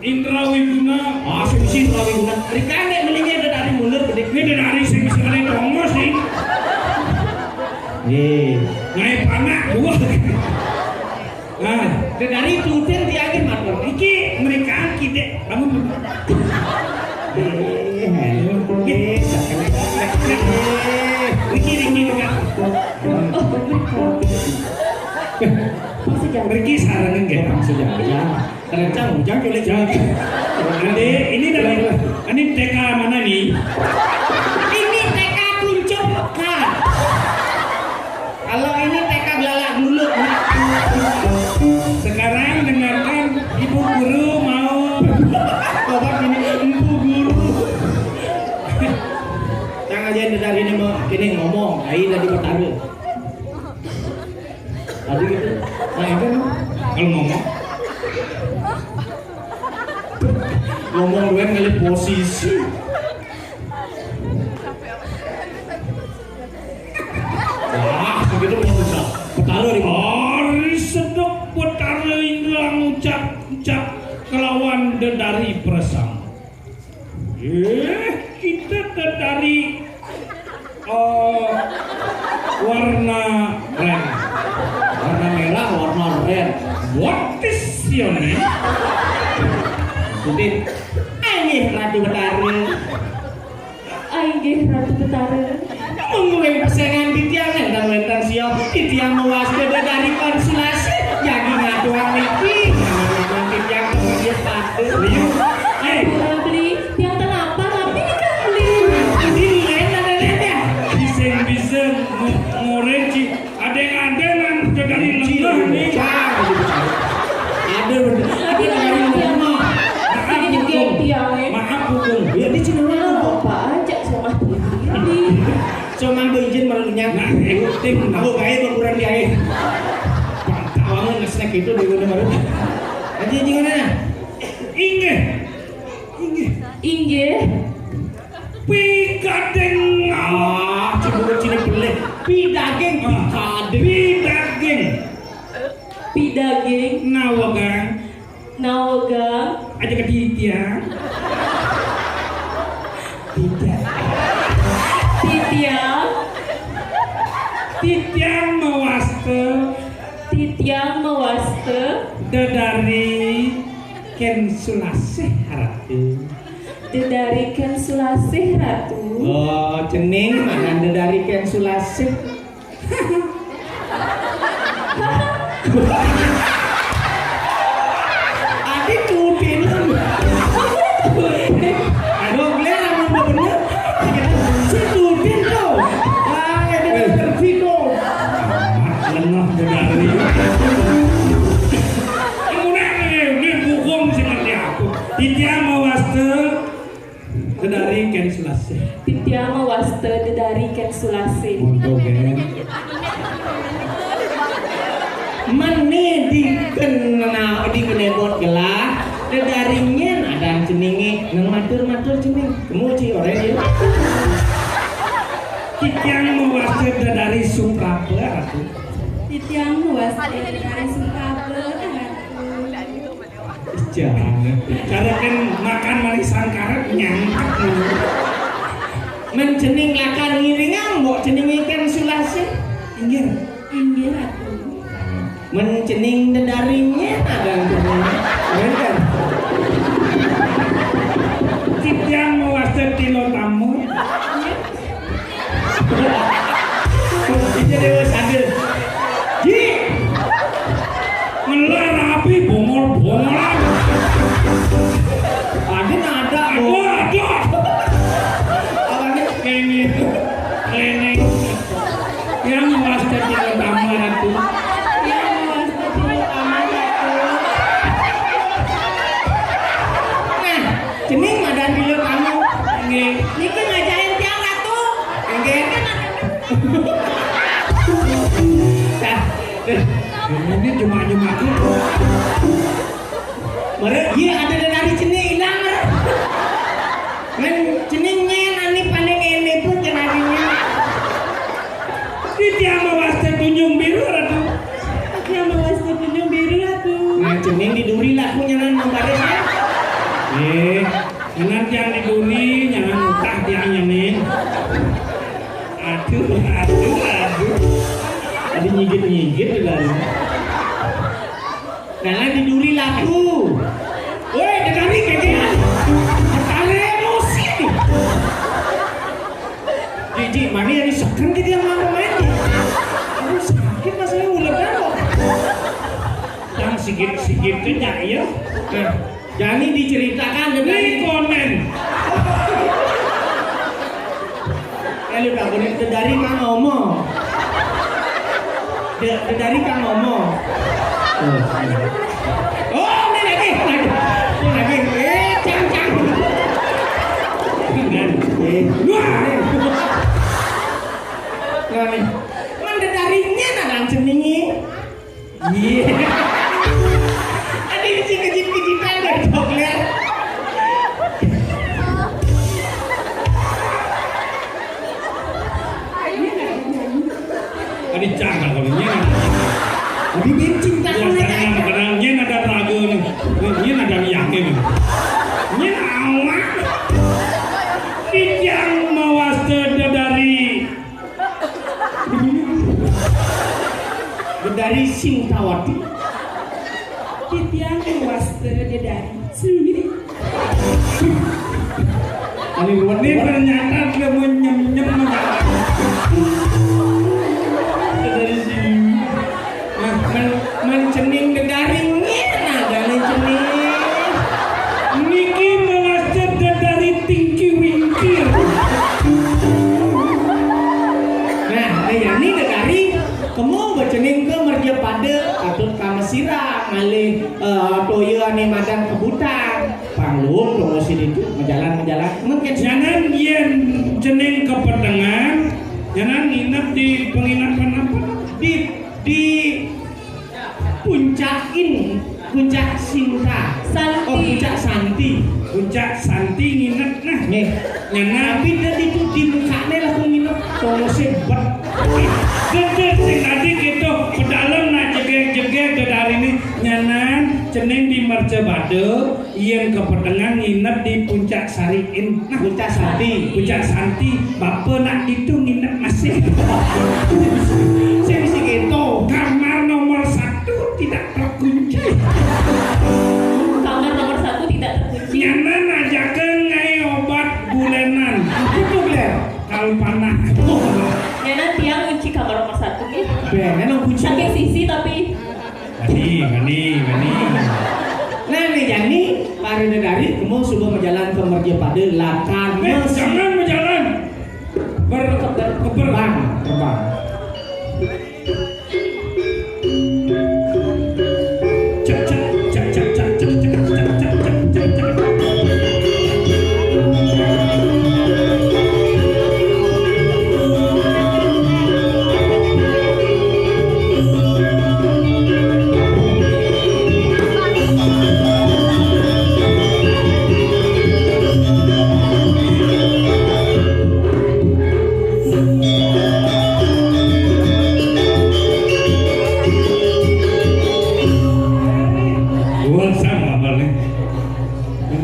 Indra Wiguna. Ah, sing si Indra Wiguna. Rikane mendingnya ada dari mundur gede. Ini ada dari sing sing ada tongos nih. Nih. Naik panak gua. Nah, dari tutin tiangin matur. Iki mereka kidek bangun. Eh, eh, eh. Iki, iki, iki. Oh, mereka. Mriki sareng nggih Bang Sujaya. Rencang ujang kene jangan. Nanti ini dari ini T K mana nih? Ini T K Kuncup Mekar. Kalau ini T K Belalak Dulu. Sekarang dengarkan Ibu Guru mau coba gini, Ibu Guru. Jangan aja dari ini mau kene ngomong, ai dari Betara. Tadi gitu. Nah, itu no. Kalau ngomong, ngomong duwe ngalih posisi. Wah, begitu mau bisa. Betara di Ari sedek Betara Indra ngucap-ucap kelawan dedari presang. Eh, kita dedari eh, warna red. Warna merah, warna red. What is your name? Jadi, aneh Ratu Betara. Inggih Ratu Betara. Mungguing pesengan titiang dan wenten sio titiang mewasta dari konsulasi. Jadi ngaduan niki. Titiang kemudian patuh. Liu. Eh. Beli, tiang kenapa? Tapi kita beli. Ini lain ada lain ya. Bising-bising mu- murid ci. Ada yang ada nang dari lengah nih. Ada bener. Ada dari lengah. Maaf, Bukung. Maaf, Bukung. Ya, di sini mana? Apa aja sama dia. Cuma gue izin malunya. Nah, acting. Aku gaya mau kurang di air. Tawangan nge-snack itu di mana baru. Aja gimana? Inggih. Inggih. Inggih. Pigading. Ah, cuma cini pelih. Pidaging. Ah. Pigading. Pidaging. Pidaging. Nawegang. Nawegang. Aja ke titiang. Tidak. Titiang. Titiang mewasta. Titiang mewasta. Dedari Ken Sulasih Ratu. Dedari Ken Sulasih Ratu. Oh, cening mana dedari Ken Sulasih? Adik tutin. Aduh, bener aman bener. Si tutin tuh. Ah, ini ngerti tuh. Lengah dari. Ini bukan seperti aku. Tidak mau waste. Dedari Ken Sulasih. Titiang mewasta dedari Ken Sulasih. Monto, Ken. Meni di kena di kenebot gelah. Dedari nyen adan ceninge nang matur-matur cening. Kemu ci ore dia. Titiang mewasta dedari Suprapa, Ratu. Titiang mewasta dedari Suprapa, Ratu. Jangan. Cara kan makan manis sangkarat nyangkak. Men cening lakar ngiringang, mbok cening ikan sulase. Inggih. Inggih, Ratu. Men cening dedarinya ada cening. Bener. Titiang mewasta tilo tamu. Iya Dewa Sadil. Ji. Ngelar rapi bongol-bongolan. Ada nada. Ada, ada. Awalnya kene. Kene. Yang mewasta tidak utama Ratu. Yang mewasta tidak utama Ratu. Nah, cening ada dulu kamu. Nggih. Niki ngajarin tiang Ratu. Nggih. Nah, eh, ini cuma cuma tuh. Mare, iya ada dari cening hilang. Men cening nyen ani paling ini pun kenarinya. Titiang mewasta tunjung biru, Ratu. Titiang mewasta tunjung biru, Ratu. Nah, cening di duri laku nyanan membaris ya. Eh, nyanan tiang di duri, nyanan utah tiang nyanin. Aduh, aduh, aduh. Tadi nyigit-nyigit di lari. Nah, di duri laku. Woi, dedari kejean. Tarik emosi nih. Di, di, mana yang diseken gitu yang mau main? Aduh, sakit rasanya ulekan kok. Nah, jani diceritakan dari konen. Eh, lu takutin dari Kang Omo. De-, de-, dari Kang Omo. Oh, ini lagi, lagi. Ini lagi. Eh, cang, cang. Kan, eh, wah. Nah, nih. Mendedarinya nah langsung nih. Iya. Tadi si kejit-kejitan udah jogler. Tadi cangkak kalau nyén. Tadi dia cinta. Wah, sama tenang, tenang. Nyén ada ragu nih. Nyén ada yakin. Nyén awak. Titiang mawasta dedari. Dedari Sintawati. Titiang mawasta dedari. Sini. Ini ternyata dia mau nyem-nyem. Dedari sini. Nah, men-, men cening dedari ngena, dane cening. Niki mawasta dedari Tinky Winky. Nah, dayani dedari kemu bacening ka merjapada, patut kamesira ngalih, eh, toya ane madan kebutan. Pangluung tunggu situ, majalan-majalan. Mungkin nyanan yen cening kapetengan, nyanan nginep di penginapan apa? Di, di Puncak In, Puncak Sinta. Santi. Oh, Puncak Santi. Puncak Santi nginep nah. Nggih. Nyanan. Tapi dadi itu di mukane langsung nginep. Tongose bet. Gede sing tadi gitu, pedalem nak jegeg-jegeg dedari ini. Nyanan cening di mercapada. Yen kapetengan nginep di Puncak Sari Inn. Nah, Puncak Santi. Puncak Santi, bapa nak ditu nginep masih. Sing mesti gitu. Kamar nomor satu tidak terkunci. Kamar nomor satu tidak terkunci. Nyanan ajakan ngai obat bulenan. Apa tuh, Glenn? Kalau panas. Nyanan tiang kunci kamar nomor satu, ya. Bener, kunci. Saking sisi, tapi Mani, mani, mani. Nah, nih, jani, para dedari, kemu suba majalan ka mercapada, lakar. Eh, jangan majalan. Ber-, ber-, terbang, terbang. Cek, cek, cek, cek. Buat sama balik.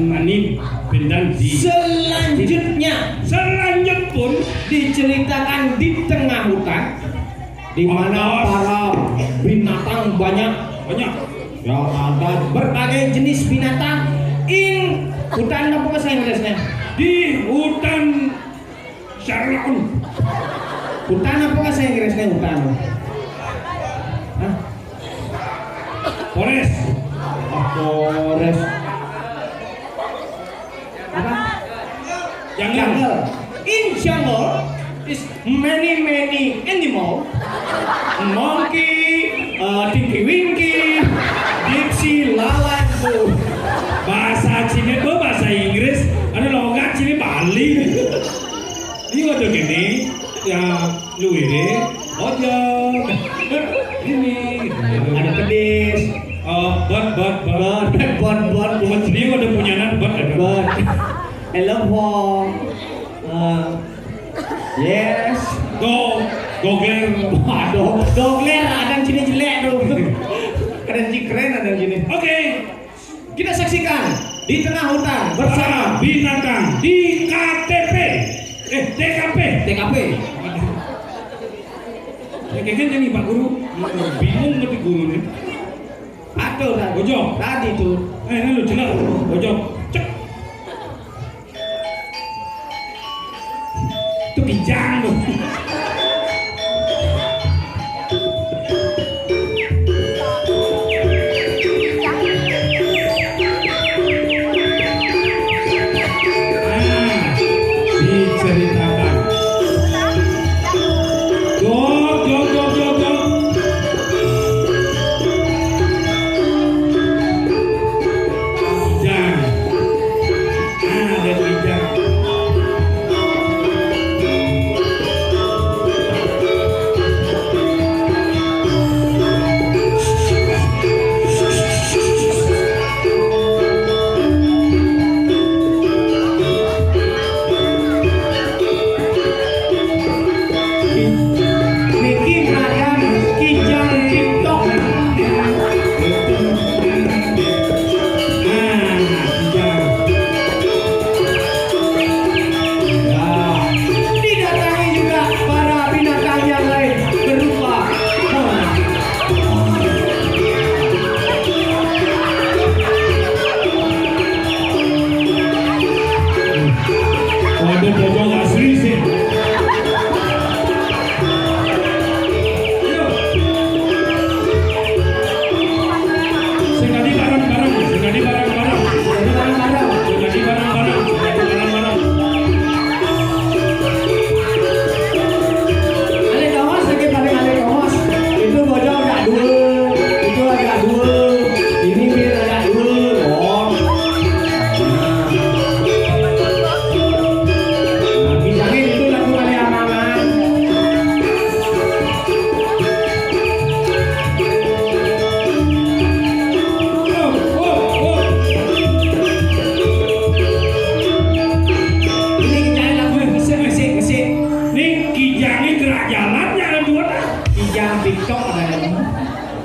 Mani pindan di. Selanjutnya, selanjut pun diceritakan di tengah hutan, di mana para binatang banyak. Banyak. Ya, ada berbagai jenis binatang. In hutan apa bahasa Inggrisnya? Di hutan Sherlock Holmes. Hutan apa bahasa Inggrisnya hutan? Hah? Forest. Oh, forest. Apa? Jungle. Jungle. In jungle is many, many animal. Monkey, uh, Tinky Winky, Dipsy, Lala, and Boo. Bahasa Cina tuh bahasa Inggris, ada logat sini Bali. Ini waduh gini, ya luwire, ojok. Ini ada pedis. Oh, bot, bot, bot. Bot, bot, bot. Bot, dia udah punya anak, bot, ada. Bot. Hello, Pong. Eh, yes. Go, go, Glenn. Waduh, dogler ada yang sini jelek tuh. Ada yang keren, ada yang sini. Oke. Kita saksikan di tengah hutan bersama binatang di K T P. Eh, T K P. T K P. Waduh. Ya, kayak gini nih, Pak Guru. Bingung ngerti guru nih. Aduh, tadi. Bojong. Tadi tuh. Eh, ini lu jelas. Bojong. Cek. Itu kijang tuh. Cok ada yang.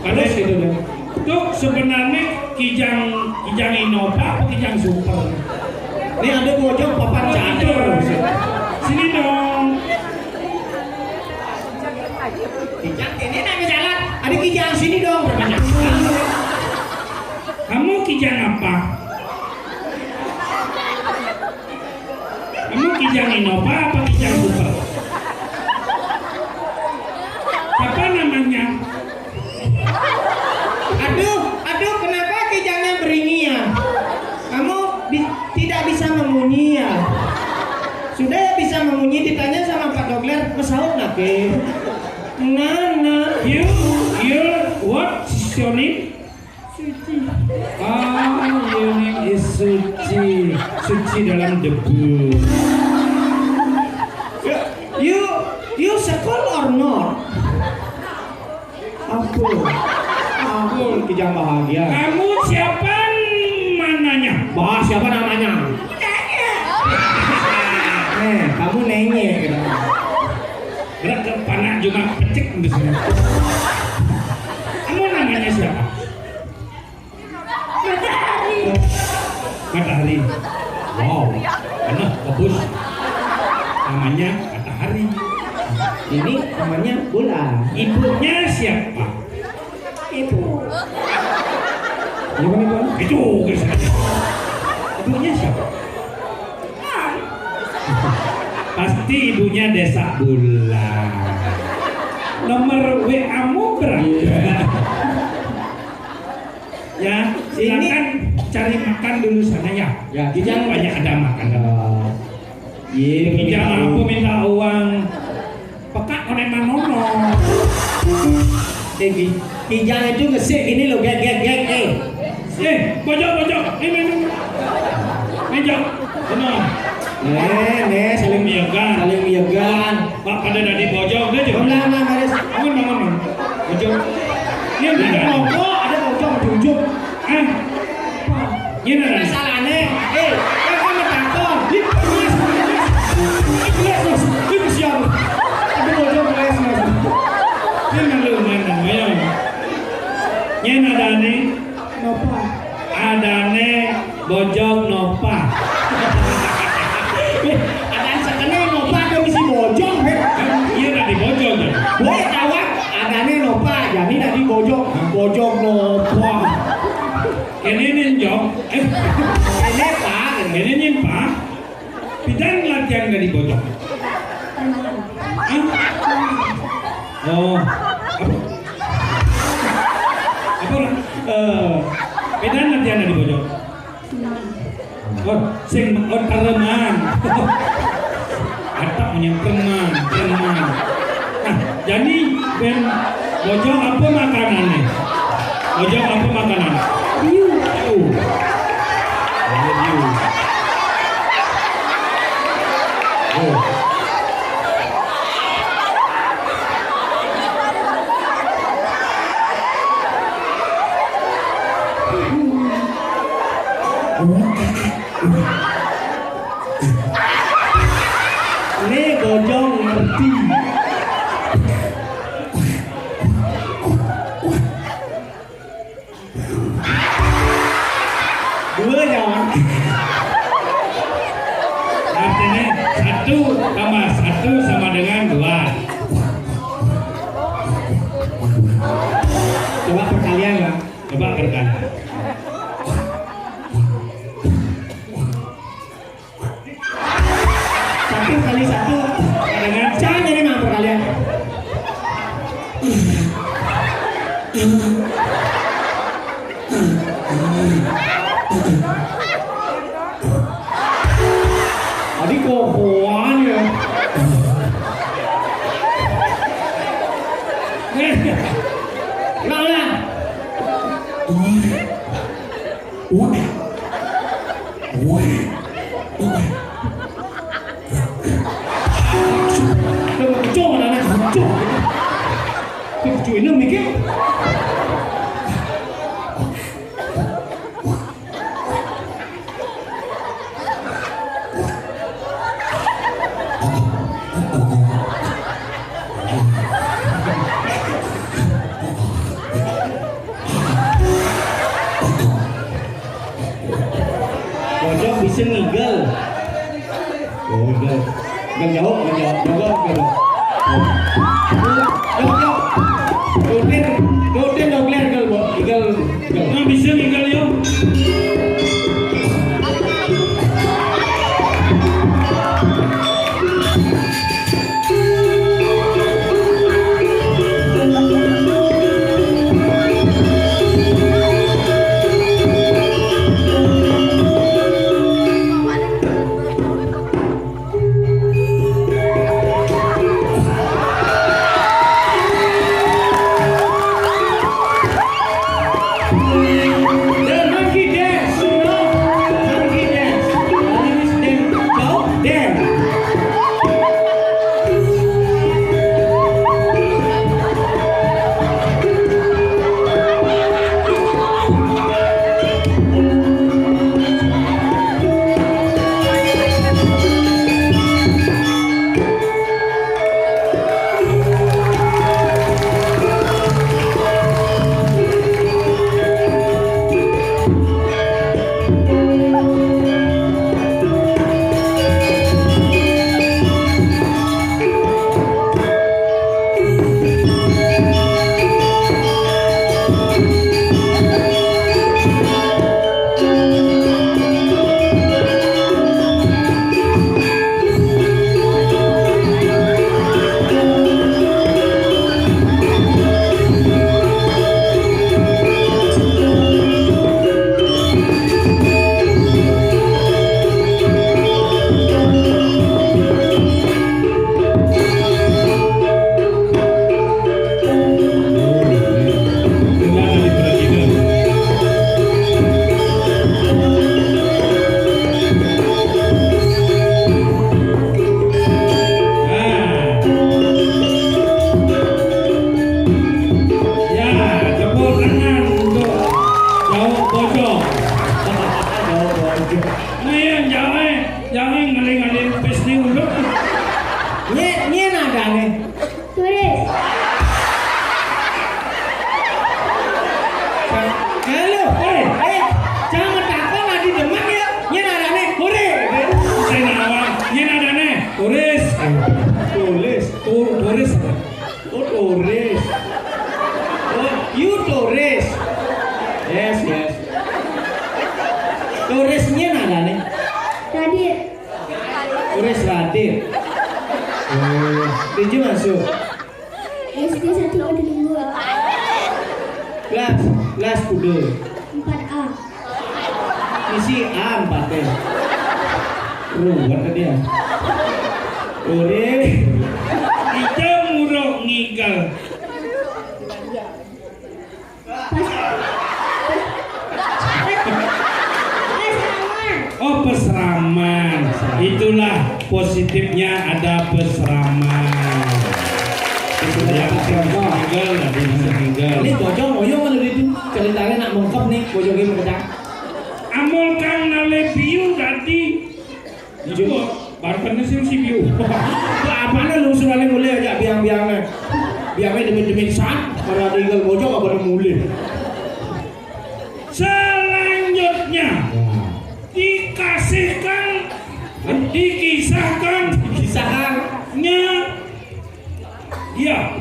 Ada gitu deh. Tuh sebenarnya Kijang, Kijang Innova apa Kijang Super? Ini ada bojong papan catur. Sini dong. Kijang ini namanya jalan. Ada Kijang sini dong. Kamu Kijang apa? Kamu Kijang Innova apa Kijang Super? Siapa namanya? Aduh, aduh, kenapa Kijangnya beringin ya? Kamu bi- tidak bisa memunyi ya? Sudah ya bisa memunyi, ditanya sama Pak Dogler, mesaut nake. Nah, nah. You, you, what is your name? Suci. Ah, your name is Suci. Suci dalam debu. You, you, you school or not? Ampun. Ampun, Kijang bahagia. Kamu siapa mananya? Bah, siapa namanya? Eh, kamu nenye gitu. Gerak ke panak cuma pecik di sini. Kamu namanya siapa? Matahari. Matahari. Wow, benar, bagus. Namanya Matahari. Ini namanya bulan. Ibunya siapa? Ibu. Ibu, ibu. Itu, guys. Ibunya siapa? Pasti ibunya Desa Bulan. Nomor W A-mu berapa? Iya. Ya, silakan cari makan dulu sana ya. Ya, di sana banyak ada makan. Iya, Kijang apa minta uang? Pekak konek manono. Eh, Ki- Kijang itu ngesik ini loh, gek, gek, gek, eh. Eh, bojok, bojok. Ini, ini. Bojok. Benar. Nih, nih, saling miyagan. Saling miyagan. Pak, pada dari bojok, dia juga. Benar, benar, benar. Bangun, bangun, bangun. Bojok. Ini udah. Ada bojok, ada bojok di ujung. Eh. Ini ada. Masalahnya, eh, kan kan takon. Ini kelas, ini kelas, Mas. Ini kesian. Ada bojok kelas, Mas. Ini malu, main, main, main. Ini ada nih. Nova. Adane bojok Nova. Ada sekene Nova ada misi bojok, he. Iya, tadi bojok, ya. Gue tawa, adane Nova, jadi tadi bojok. Bojok Nova. Ini nih, Jok. Eh. Ini, Pak. Ini nih, Pak. Pidan latihan dari bojong. Hah? Oh, apa? Apa? Eh, pidan latihan dari bojong. Oh, sing, oh, tereman. Atap punya tereman, tereman. Nah, jadi ben bojong apa makanannya? Bojong apa makanan? Hiu. Hiu. Oh, hiu. Oh. Ini bojong ngerti. Dua, jangan. Artinya satu tambah satu sama dengan dua. Coba perkalian, Bang. Coba perkalian. Satu kali satu. Dengan jangan jadi mampu kalian. Tadi kokoan ya. Ulang, ulang. Wah. Wah. Wah. Kenceng, anak kenceng. Kenceng ini mikir. Jauh, jauh, jauh, jauh. Jauh, jauh. Rutin, rutin jauh clear, jauh, jauh. Jauh, jauh. Nah, bisa tinggal ya. The monkey dance, you know? Monkey dance. Monkey dance. Don't dance. Ya, tepuk tangan untuk Daud Bojong. Daud Bojong. Ini yang jangan, jangan ngeling-ngeling pis ni dulu. Nyén, nyén nadané. Turis. Halo, eh, eh, jangan takon adi demen ya. Nyén nadané, hore. Sing awal, nyén nadané, turis. Tulis. Tu-, turis. Oh, turis. Oh, you turis. Yes, yes. Turisnya nadané. Radit. Turis Radit. Oh, did you masuk? S D satu Kedung Bur. Kelas, kelas kudu. Empat A. Isi A empat ya. Ruwet kan ya. Ore. Kita muruk ngigal. Pas, pas, pas, pas, Oh, peseraman. Itulah positifnya ada peseraman. Yang bisa tinggal, ada yang bisa tinggal. Ini bojong, bojong kan udah itu. Ceritanya nak mengkep nih, bojong ini pecah. Amol kang nale biu dadi. Jujur. Apa? Bartene sing si biu. Apa apane lu suarane mulai aja biang-biangne. Biangne demit-demit san, para tinggal bojong apa mulai. Selanjutnya, dikasihkan, dikisahkan, Kisahkan. nya, ya,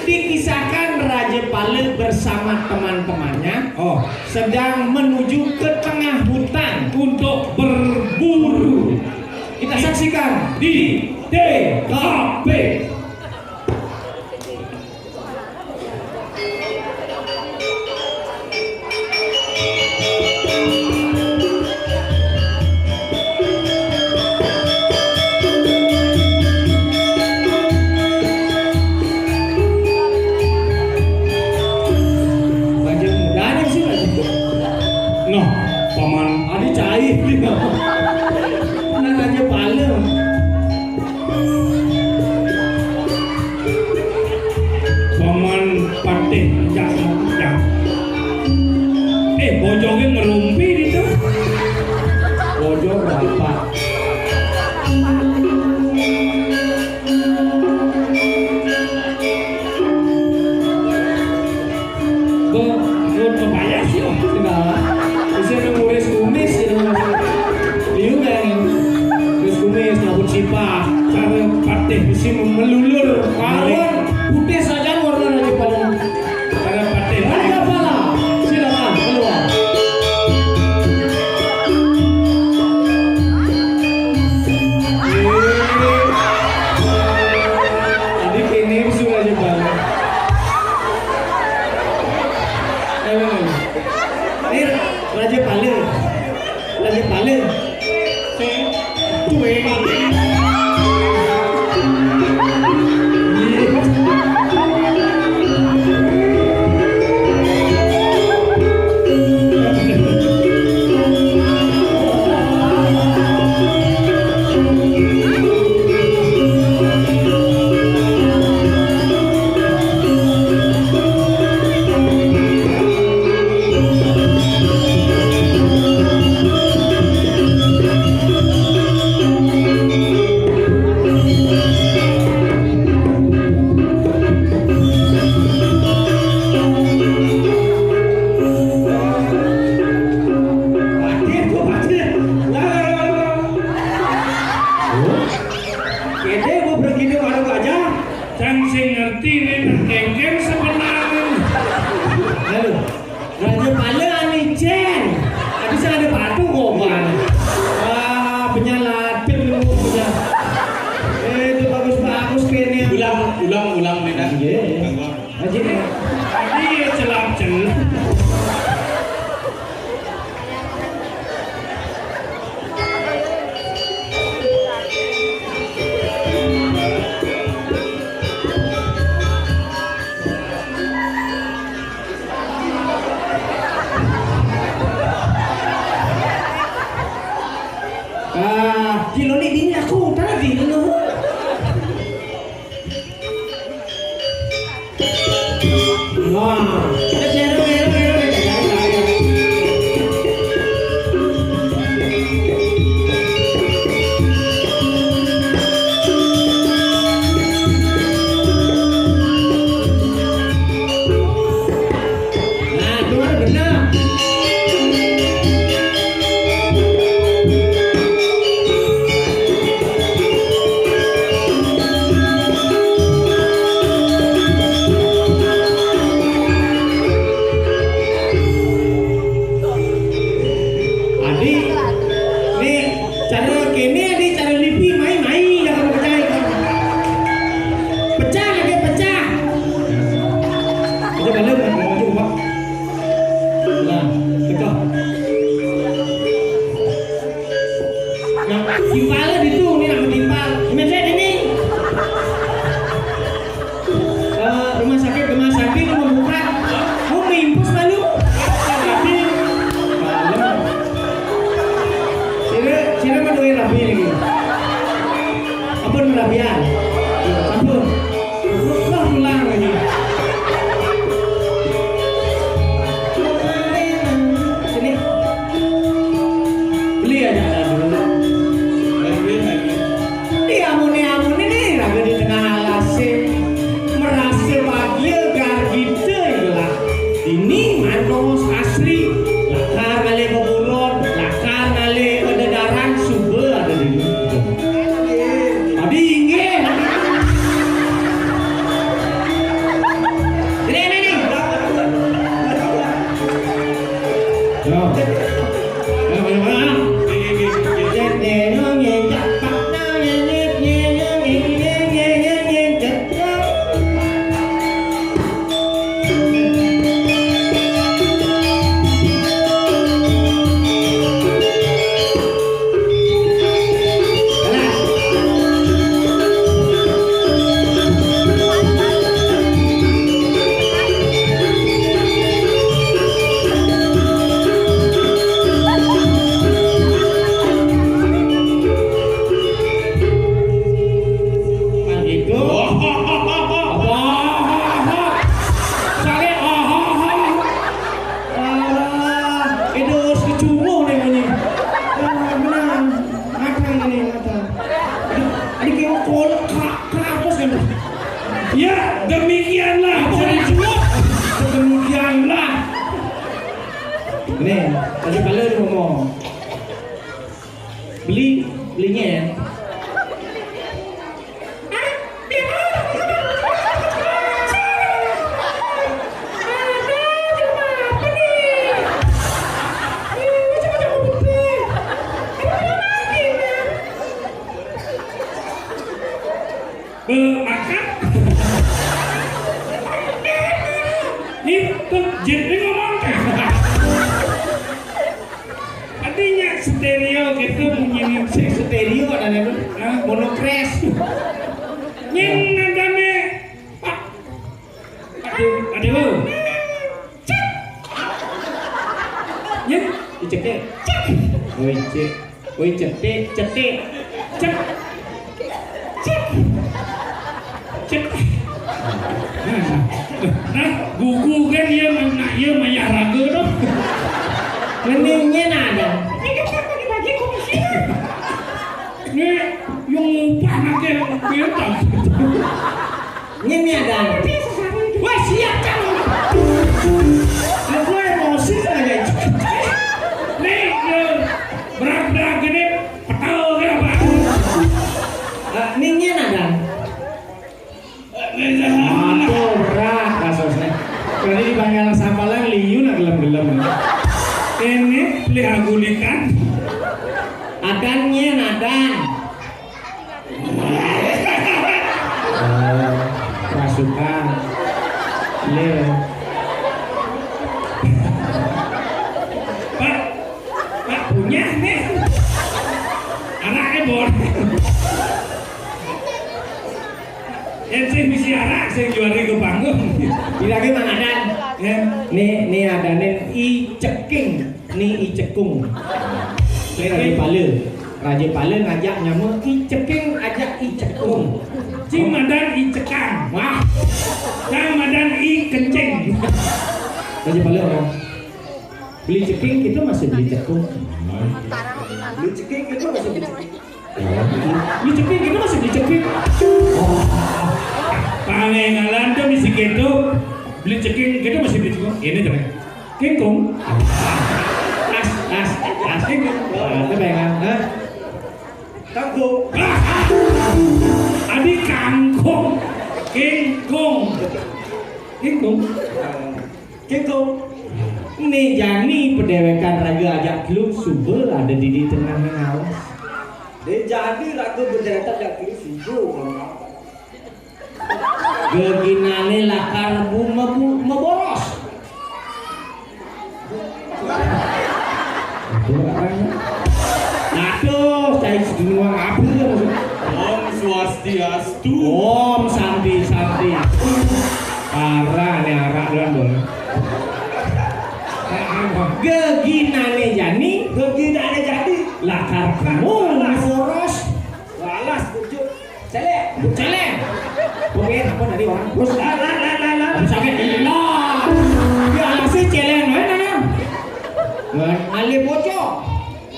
Dikisahkan Raja Pala bersama teman-temannya Oh. sedang menuju ke tengah hutan untuk berburu. Kita saksikan di T K P. Raja muda nih sih, Raja. Noh, paman. Adi cair dia. Nah, Raja Pala. Paman Patih Cakra. Eh, bojongnya ngerumpi itu. Bojong bapak. Bo, rut pepayas yo. Enggak. Bisa nguris kumis gitu. Liu kan. Nguris kumis, nyabut sipa. Jadi, tadi ya celap-celap. Ah, kilo ni dini aku, tak lagi dulu. Wah. Nah, itu kan benar. Adi, nih cara kene, nih cara lipi main-main, jangan pecah, pecah lagi, pecah. Itu balik, mau coba. Nah, teka. Nah, timpal itu, ini nak timpal. Ini saya ini. Eh, rumah sakit, rumah sakit, rumah buka. Mau mimpus malu. Tapi, malu. Sira, sira mah duwe rabi lagi. Ampun merabian. Ampun. Wah, pulang lagi. Sini. Beli aja dulu. Di amune-amune nih, raga di tengah alasé. Merasa bahagia, gar kita ilah. Ini mantos asri. Lakar ngalih beburon, lakar ngalih dedaran, suba ada di Adi inggih. Ini, ini, ini. Yo. Yo, yo, yo. Nah, gitu. Apa? Sare, aha, aha. Alah, itu wis kecumuh nih ini. Ah, menang. Matang ini, matang. Aduh, aduh, kayak kolek, kak, kak, apa sih? Ya, demikianlah. Apa sih? Demikianlah. Nih, tadi kalian ngomong. Beli, belinya ya. Eh, makan. Nih, tuh, Jin, ini ngomong. Artinya stereo gitu bunyinya. Sing stereo ada nih, Bro. Hah? Monokres. Nying nadane, Pak. Aduh, aduh. Nying. Iceknya. Cek. Oh, icek. Woi, cetik, cetik. Cek. Cek. Cek. Nah, nah, gugu kan dia, nah, dia mayah raga tu. Mendingnya nada. Ini kan tak bagi-bagi komisi. Ni yang upah nak dia, dia tak. Nyén miadan. Wah, siap, Cang. Lah, gua emosi aja. Nih, lu berat-berat gini, petel ke apa? Eh, nih, nyén adan. Aduh, berat kasusnya. Berarti di Banjar Sampalan liu nak gelem-gelem. Ini pelihara gulikan. Adan, nyén, adan. Eh, pasukan. Lé. Pak, Pak punya nih. Anak ebon. Yen sing misi arak sing juari ke panggung. Bilangnya Mang Adan. Ya. Nih, nih adané I Ceking, nih I Cekung. Ini Raja Pala. Raja Pala ngajak nyama I Ceking, ajak I Cekung. Cing madan I Cekang. Wah. Cang madan I Kencing. Raja Pala orang. Beli ceking kita masih beli cekung. Beli ceking kita masih beli cekung. Beli ceking kita masih beli ceking. Oh. Pangengalan tuh misi gitu. Beli ceking kita masih beli cekung. Ini tuh. Kingkung. As, as, as kingkung. Nah, itu pengen, hah? Kangkung. Adi kangkung. Kingkung. Kingkung. Kingkung. Né jani padéwékan raga ajak telu suba ada di, di tengah alas. Né jani raga padéwékan ajak telu suba. Geginané lakar bu, mebu, meboros. Aduh, cai sedunia apa ya maksudnya? Om Swastiastu. Om Santi Santi. Parah nih arak doang dong. Geginané jani, geginané jani. Lakar kamu boros. Lalas tujuh. Céléng. Bu céléng. Pokoknya apa tadi orang? Bos, lah, lah, lah, lah, lah. Habis sakit, lah. Ya, si céléng, mana? Malih bojog.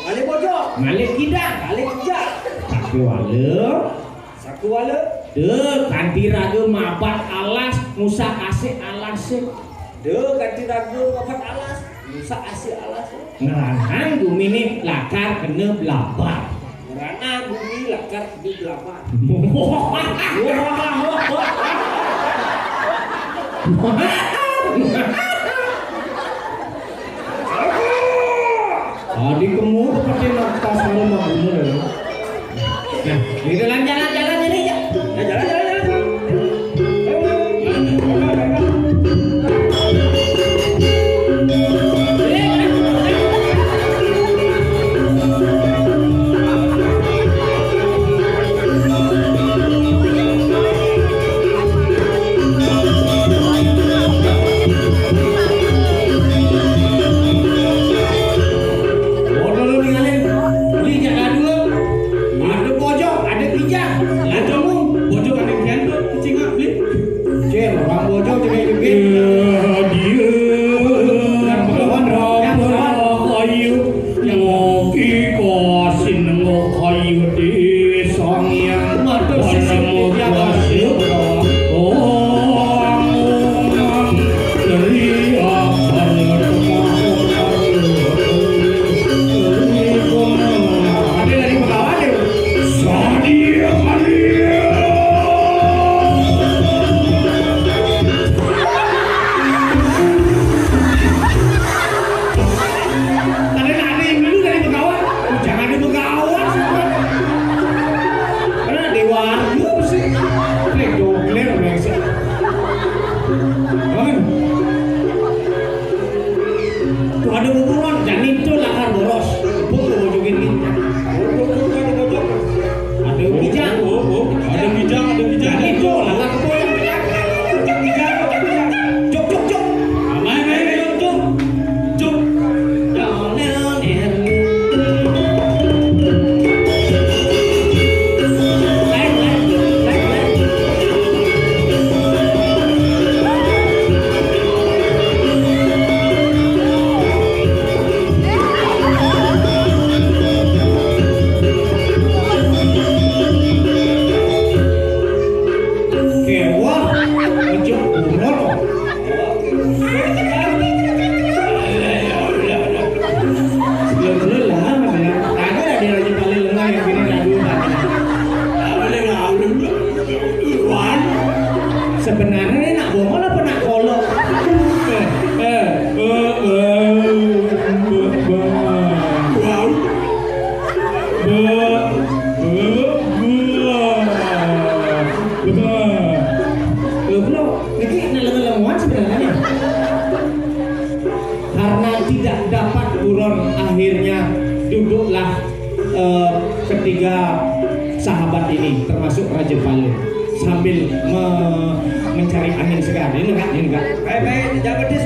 Malih bojog. Malih kidang. Malih kidang. Sakuwala. Sakuwala. Dé, kanti raga mabat alas, ngusak asik alasé. Dé, kanti raga mabat alas, ngusak asik alasé. Ngranang guminé lakar kena blabar. Ngranang gumi lakar kena blabar. Adi kemu pakai nafas baru bangun. Nah, gitu lah, jalan-jalan ini ya. Ya, jalan, jalan, jalan. Ada bojog, ada kijang. Lah, kamu bojog ada kijang tuh, cingak, Bli. Cil, orang bojog cengek-cengek. Iya, dia. Yang berawan, yang berawan. Ayo, ngopi kosin, ngokayu di sangyang. Matur sisi, ya, Bos. Oh, dari apa? Ada dari Bekawan ya? Sadia Maria. Tadi ada yang dulu dari Bekawan. Jangan di Bekawan, sumpah. Karena Dewa Arjo sih. Ini dobler, brengsek. Bangun. Tuh ada kuburan, jani to lakar boros. Buk, buk, buk, buk, buk. Ada kijang. Oh, oh, ada kijang, ada kijang. Jani to lakar boros. Kijang, kijang. Cuk, cuk, cuk. Main, main, cuk, cuk. Cuk. Duduklah eh, ketiga sahabat ini, termasuk Raja Pala, sambil me- mencari angin segar. Ini enggak, ini enggak. Baik, baik, jangan pedis,